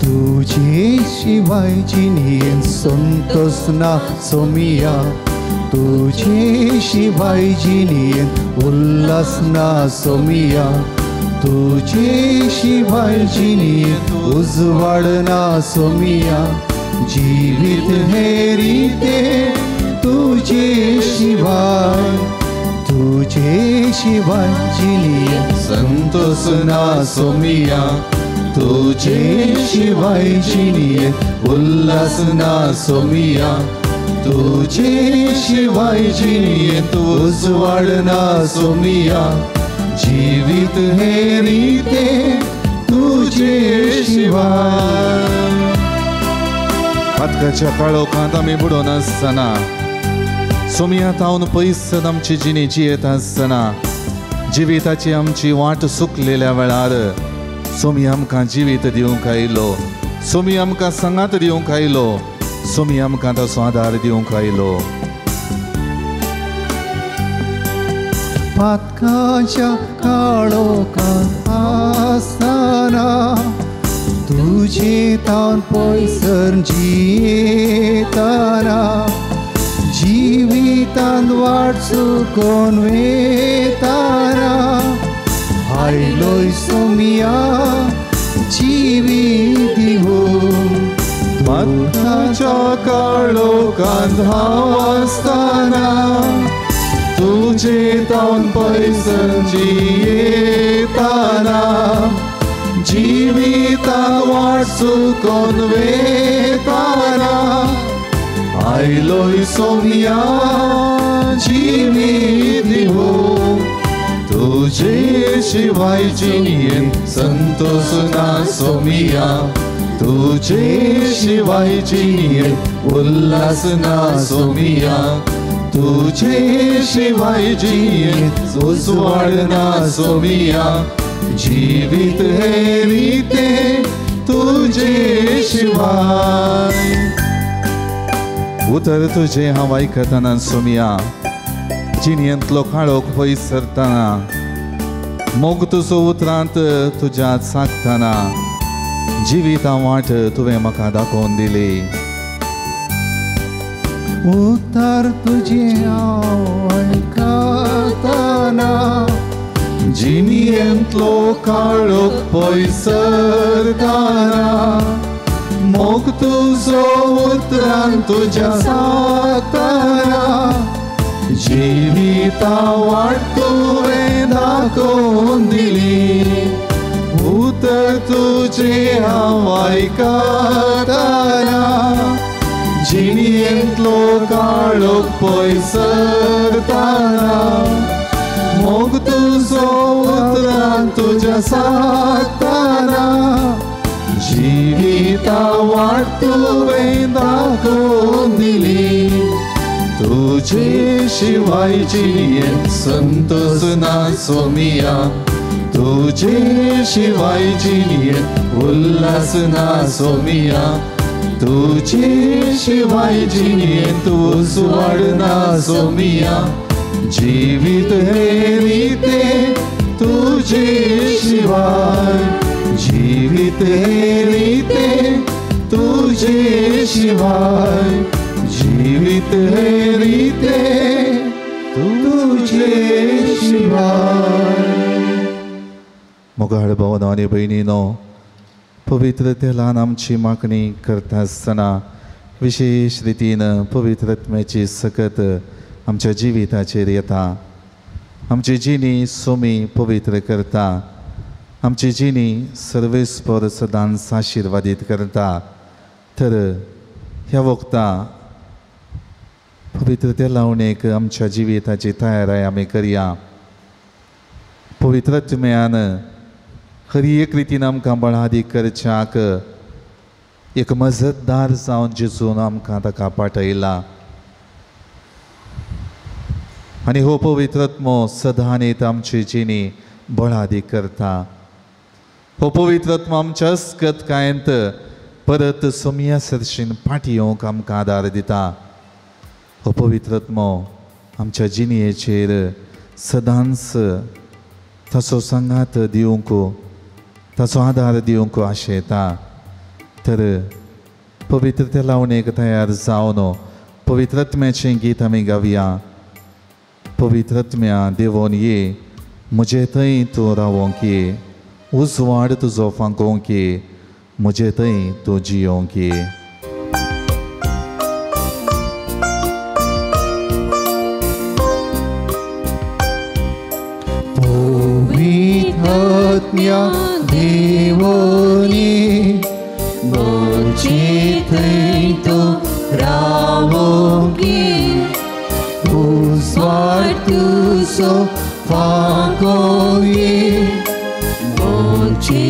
तुझे शिवाय जिणेंत संतोष ना सोमिया, तुझे शिवाय जिणेंत उल्हास ना सोमिया, तुझे शिवाय जिणेंत उजवाड ना सोमिया, जिवीत हे रिते तुझे शिवाय, तुझे शिवाय जिणेंत संतोष ना सोमिया, तुझे शिवाय जिणेंत उल्हास ना सोमिया, तुझे शिवाय जिणेंत उजवाड ना सोमिया, जिवीत हे रिते तुझे शिवाय. पातकाच्या काळोखांत आमी बुडोवन आसतना, सोमया तावन पयस आमची जिणी जियेत आसतना, जिविताची आमची वाट सुकलेल्या वेळार सोमी आमकां जिवीत दिवंक आयलो, सोमी आमकां सांगात दिवंक आयलो, सोमी आमकां ताचो आदार दिवंक आयलो. पातकाच्या काळोखांत आसतना तुजे तावन पयसर जियेतना, जिवितांत वाट चुकोवन वेताना, आयलोय सोमिया जिवीत दिवंक. पातकाच्या काळोखांत हांव आसतना, तुजे तावन पयसर जियेतना, जिवितांत वाट चुकोवन वेताना, आयलोय सोमया जिवीत दिवंक. तुजे शिवाय जिणेंत संतोष ना सोमिया, तुजे शिवाय जिणेंत उल्हास ना सोमिया, तुजे शिवाय जिणेंत उजवाड ना सोमिया, जिवीत हे रिते तुजे शिवाय. उतर तुजें हांव आयकतना सोमिया, जिणेंतलो काळोख पयस सरतना, मोग तुजो उतरांत तुज्या सागतना, जिविता वाट तुवें म्हाका दाखोवन दिली. उतर तुजें हांव आयकतना, जिणेंतलो काळोख पयस सरतना, मोग तुजो उतरान तुज्या सागतना, जिविता वाट तुवें दाखोवन दिली. उतर तुजें हांव आयकतना, जिणेंतलो काळोख पयस सरतना, मोग तुजो उतरान तुज्या सागतना, जिविता वाट तुवें दाखोवन दिली. तुजे शिवाय जिणेंत संतोष ना सोमिया, तुजे शिवाय जिणेंत उल्हास ना सोमिया, तुजे शिवाय जिणेंत उजवाड ना सोमिया, जिवीत हे रिते तुजे शिवाय, जिवीत हे रिते तुजे शिवाय, जिवीत हे रिते मोगाळ भावनो आनी भयणीनो, पवित्र तेलान आमची मागणी करता आसतना विशेश रितीन पवित्र आत्म्याची सकत आमच्या जिविताचेर येता. आमची जिणी सोमी पवित्र करता, आमची जिणी सर्वेस्पर सदांच आशिर्वादीत करता. तर ह्या वखता पवित्र तेलावणेक आमच्या जिविताची तयाराय आमी करया. पवित्र आत्म्यान हर एक रितीन आमकां बळादीक करच्याक एक मजतदार जावन जेजून आमकां ताका पाठयला. आनी हो पवित्र आत्मो सदांच आमची जिणी बळादीक करता. हो पवित्र आत्मो आमच्या अस्कतकायेंत परत सोमया सरशीन फाटी येवंक आमकां आदार दिता. हो पवित्र आत्मो आमच्या जिणयेचेर सदांच ताचो सांगात दिवंक, ताचो आदार दिवंक आशेता. तर पवित्र तेलावणेक तयार जावन पवित्र आत्म्याचें गीत आमी गावया. पवित्र आत्म्या देवोन ये, म्हजे थंय तूं रावोंक ये, उजवाड तुजो फांकोवंक ये, म्हजे थंय तूं जियोंक ये. पवित्र देवोनी म्हजे थंय तूं रावोंक ये, उजवाड तुजो फांकोवंक ये, म्हजे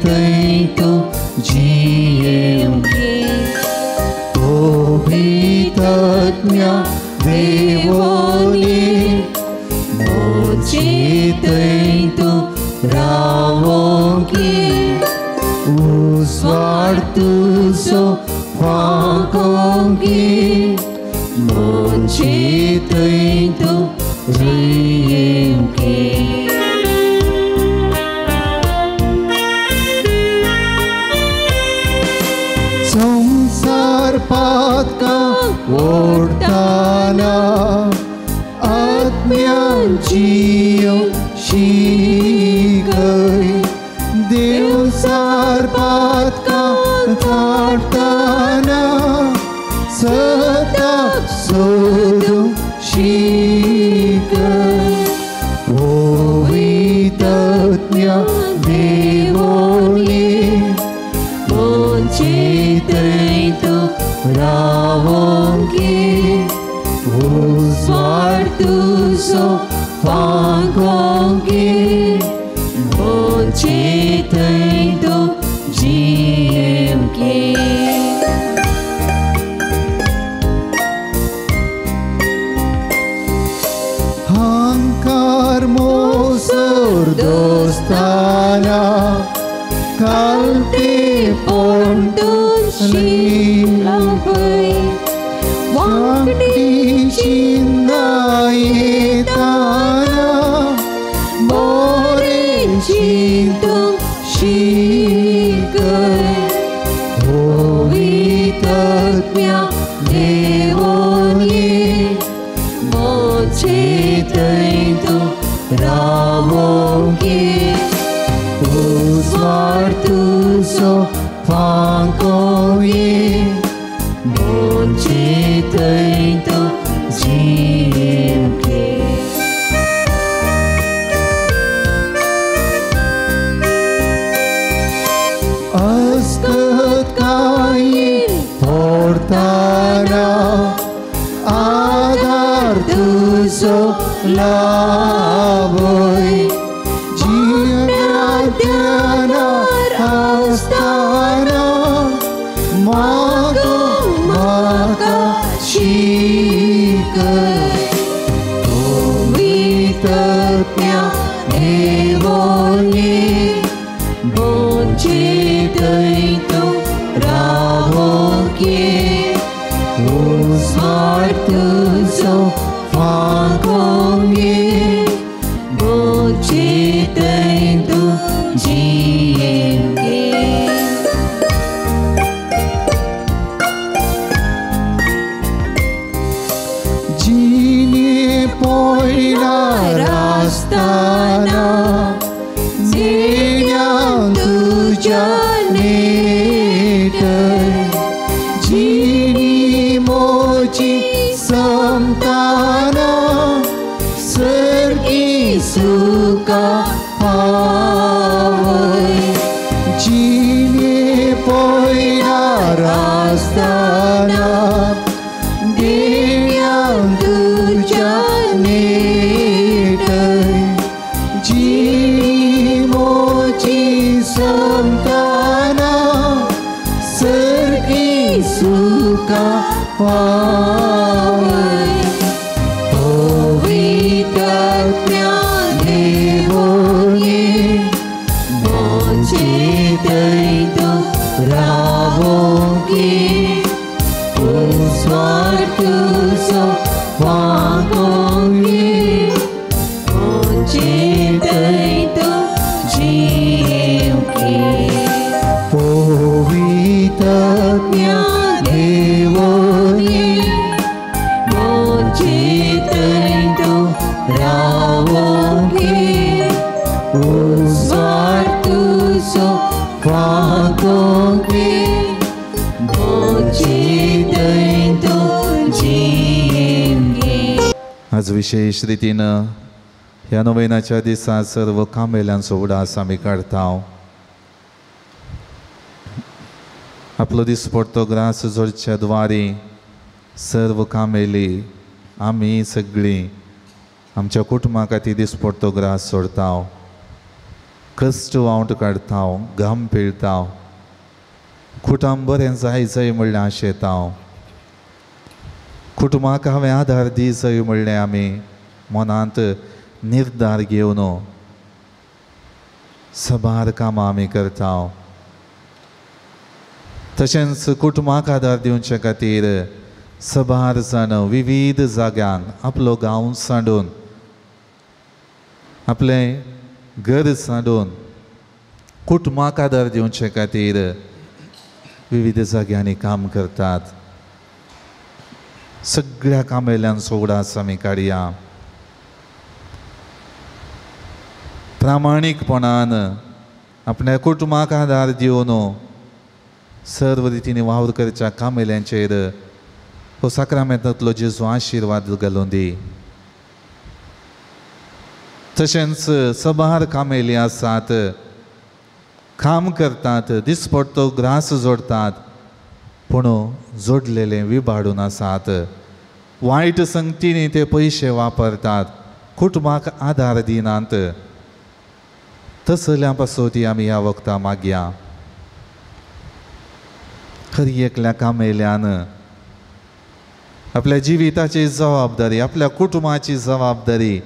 थंय तूं जियेवंक ये. पवित्र देवोनी म्हजे थंय तूं रावोंक ये, उजवाड तुजो फांकोवंक ये, म्हजे थंय तूं जियेवंक ये. संसार पातकां ओडटाना आत्म्यांची शिकय, देवसार पातकां काडटाना सदां सोदूंक शिकय. पवित्र आत्म्या देवोनी म्हजे थंय तूं रावोंक ये, उजवाड तुजो फांकोवंक ये, म्हजे थंय तूं जियेवंक ये. हांकार मोसोर दोस्ताना कालतेपण शिलापय, वांकडी चिन्नां येताना बरें चिंतूंक शिकय. पवित्र आत्म्या देवोनी म्हजे थंय तूं रावोंक ये, उजवाड तुजो फांकोवंक ये, म्हजे थंय तूं जियेवंक ये. अस्कतकायेन पडटाना आदार तुजो लाभय, जिव्या ध्यानार आसताना मागो म्हाका शिकय. पवित्र आत्म्या देवोनी म्हजे थंय तूं रावोंक ये, उजवाड तुजो फांकोवंक ये, म्हजे थंय तूं जियेवंक ये. जिणे पयणार आसतना आसताना सर्गी सुखा पावय जिणे पयणार आसताना देण्यांक तुज्या नेटय जिणी मोची संताना सर्गी सुखा पावय पवित्रात्म्या देवोये मोचे तैतो रावोगे उस्वार तुजो वागोगे मोचे तैतो जियेवगे पवित्रात्म्या देवोये मोचे तैतो रावोगे उस्वार तुजो वागोगे मोचे तैतो जियेवगे. आज विशेष रितीन ह्या नोवेनाच्या दिसा सर्व कामेल्यांचो उडास आमी काडता. आपलो दिसपडतो ग्रास जोडच्या द्वारी सर्व कामेली आमी सगळीं आमच्या कुटुंबा खातीर दिसपडतो ग्रास सोडता, कश्ट वावट काडता, घाम पिळता, कुटुंब बरें जाय जाय म्हणलें आशेता, कुटुंबाक हांवें आदार दी जाय म्हणलें आमी मनांत निर्धार घेवन सबार कामां आमी करता. तशेंच कुटुंबाक आदार दिवचे खातीर सबार जाण विविध जाग्यांक आपलो गांव सांडून आपलें घर सांडून कुटुंबाक आदार दिवचे खातीर विविध जाग्यांनी काम करतात. सगळ्या कामेल्यांचो उडास आमी काडया. प्रामाणीकपणान आपल्या कुटुंबाक आदार दिवन सर्व रितीन वावर करच्या कामेल्यांचेर हो साक्रामेंतांतलो जेजू आशिर्वाद घालून दी. तशेंच सबार कामेली आसात, काम करतात, दिसपडतो ग्रास जोडतात, पूण जोडलेले विबाडून आसात, वायट संगतींनी ते पयशे वापरतात, कुटुंबाक आदार दिनात. तसल्या पासून ती आमी ह्या वखदां मागया. हर एकल्या कामेल्यान आपल्या जिविताची जबाबदारी, आपल्या कुटुंबाची जबाबदारी,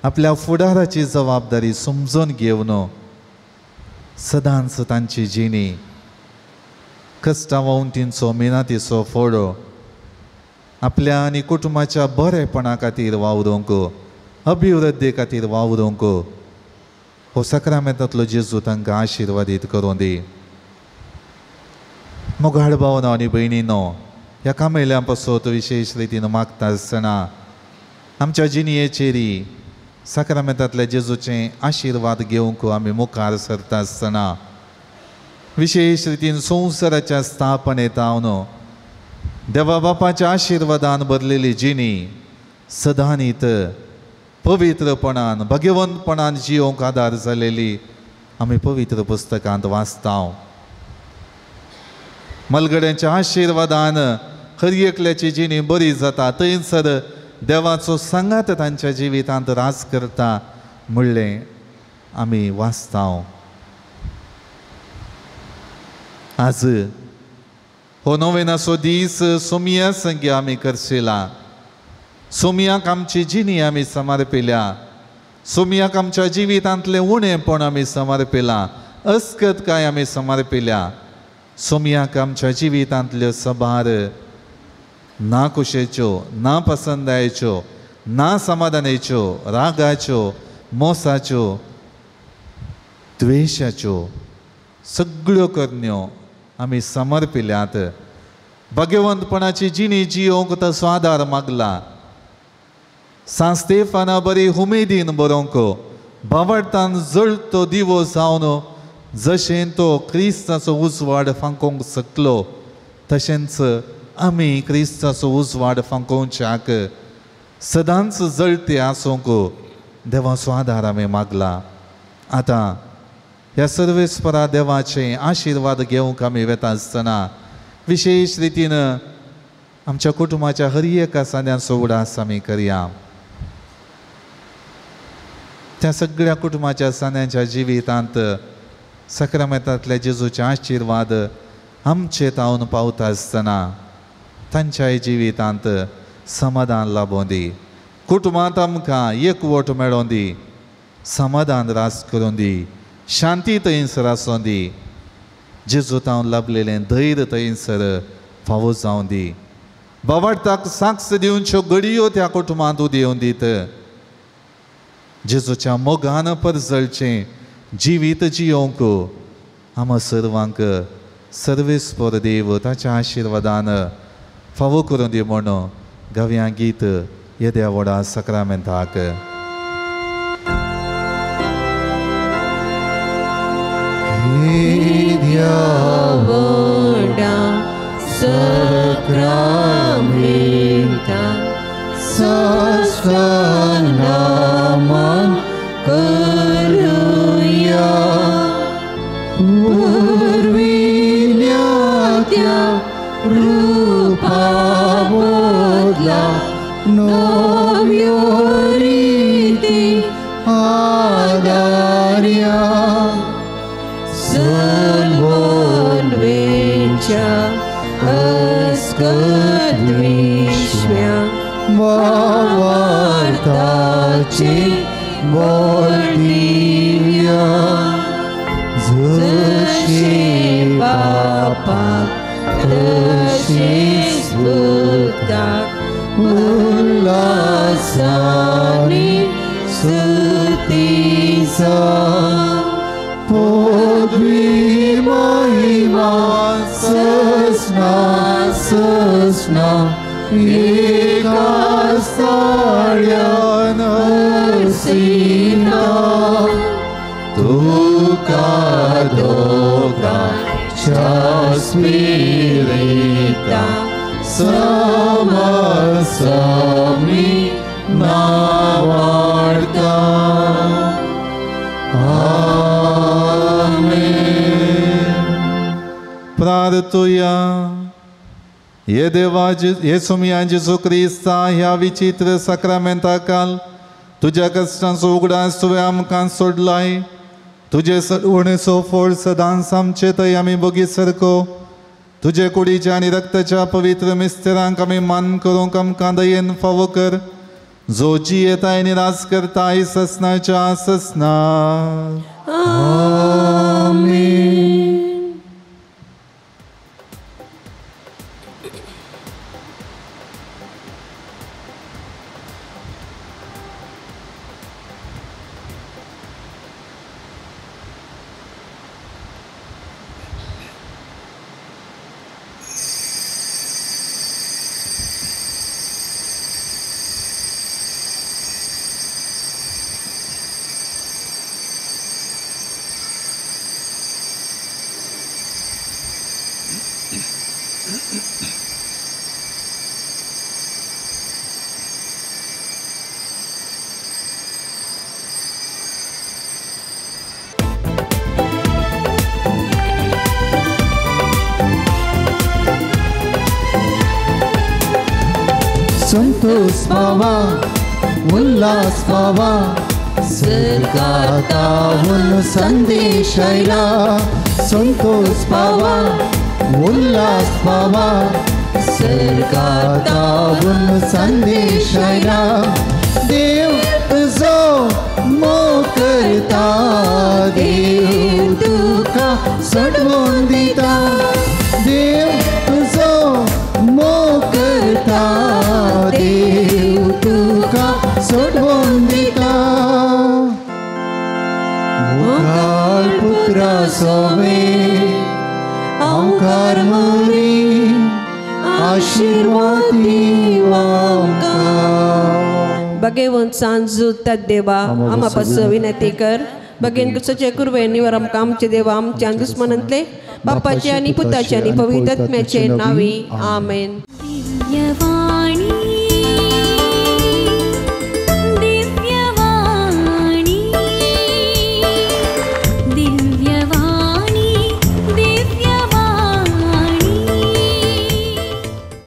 आपल्या फुडाराची जबाबदारी समजून घेवन सदांच तांची जिणी कश्टां वंटींचो मेहनतीचो फोडो आपल्या आनी कुटुंबाच्या बरेपणा खातीर वावरूंक, अभिवृद्धी खातीर वावरूंक हो साक्रामेंतांतलो जेजू तांकां आशिर्वादीत करूं दी. मोगाळ भावना आनी भयणीनो, ह्या कामेल्यां पासत विशेश रितीन मागता आसतना आमच्या जिणयेचेरी साक्रामेंतांतल्या जेजूचे आशिर्वाद घेवंक आमी मुखार सरता आसतना विशेश रितीन संवसाराच्या स्थापनेत हांव देवा बापाच्या आशिर्वादान भरलेली जिणी सदांनीत पवित्रपणान भगवंतपणान जियोंक आदार जालेली आमी पवित्र पुस्तकांत वाचता. मलगड्यांच्या आशिर्वादान हर एकल्याची जिणी बरी जाता, थंयसर देवाचो सांगात तांच्या जिवितांत राज करता म्हणलें आमी वाचता. आज हो नोवेनाचो दीस सोमिया संगी आमी करशिला. सोमियाक आमची जिणी आमी समर्पिल्या, सोमियाक आमच्या जिवितांतलें उणेपण आमी समर्पिलां, अस्कतकाय आमी समर्पिल्या. सोमियाक आमच्या जिवितांतल्यो सबार ना कुशेच्यो, ना पसंदायेच्यो, ना समाधानेच्यो, रागाच्यो, मोसाच्यो, द्वेशाच्यो सगळ्यो करण्यो आमी समर्पिल्यात. भगवंतपणाची जिणी जियोंक तसो आदार मागला. सांत स्तेफाना बरी उमेदीन बरोवंक भावार्थान जळतो दिवो जावन जशें तो क्रिस्ताचो उजवाड फांकोवंक शकलो तशेंच आमी क्रिस्ताचो उजवाड फांकोवच्याक सदांच जळते आसूंक देवाचो आदार आमी मागला. आतां ह्या सर्वेस्परा देवाचे आशिर्वाद घेवंक आमी वेता आसतना विशेश रितीन आमच्या कुटुंबाच्या हर एका सांद्यांचो उगडास आमी करया. त्या सगळ्या कुटुंबाच्या सांद्यांच्या जिवितांत साक्रामेंतांतल्या जेजूचे आशिर्वाद आमचे तावन पावता आसतना तांच्याय जिवितांत समाधान लाबोवं दी. कुटुंबांत आमकां एकवट मेळोवं दी, समाधान रास करूं दी, शांती थंयसर आसूं दी, जेजू तावन लाभलेलें धैर्य थंयसर फावो जावं दी. बाबार्थाक साक्ष दिवच्यो घडयो त्या कुटुंबांत उदेवन दीत. जेजूच्या मोगान परजळचें जिवीत जियोवंक आमा सर्वांक सर्वेस्पर देव ताच्या आशिर्वादान फावो करूं दी म्हूण गावया गीत येद्या व्हडा साक्रामेंताक. येद्या व्हडा साक्रामेंता साष्टांग नमन करुया. पुर्विल्या त्या रूपा बदला नव्यो रिती आदार्या. सलवोन वेच्या अस्कत विश्व्या वार्ताचे बोलदिव्या. जशें बापाक तशेंच पुताक उल्हासानी स्तुती जावं. पदवी महिमा ससना ससना एका साळ्यान हर्सिना. तुका दोगांच्या स्पिरिता समसमी नावाडता. आमेन. प्रार्थुया. हे देवा येसू मिया जेजू क्रिस्ता ह्या विचित्र साक्रामेंताकाल तुज्या कश्टांचो उगडास तुवें आमकां सोडलाय. तुजे सडवणेचो फळ सदांच आमचे थंय आमी बगीत सारको तुजे कुडीच्या आनी रक्ताच्या पवित्र मिस्तेरांक आमी मान करूंक आमकां दयेन फावो कर, जो जियेता आनी राज करता ससनाच्या ससना. आमेन. संतोष पावा उल्हास पावा स्वर्गातावून संदेश आयला. संतोष पावा उल्हास पावा स्वर्गातावून संदेश आयला. देव तुजो मोग करता, देव तुका सोडवून दिता. देव तुजो मोग करता, देव तुका सोडवून दिता. मुखार पुत्रा सोवे आमकार मोरी आशिर्वाद आमकां. भगवंत सांजू देवा आमा पासून विनंती कर. बगेन कुसचे कुरवे निवर आमकां आमचे देवा आमच्या दुस्मनांतले बापाचे आनी पुताचे आनी पवित्र आत्म्याचे नांवी आमेन.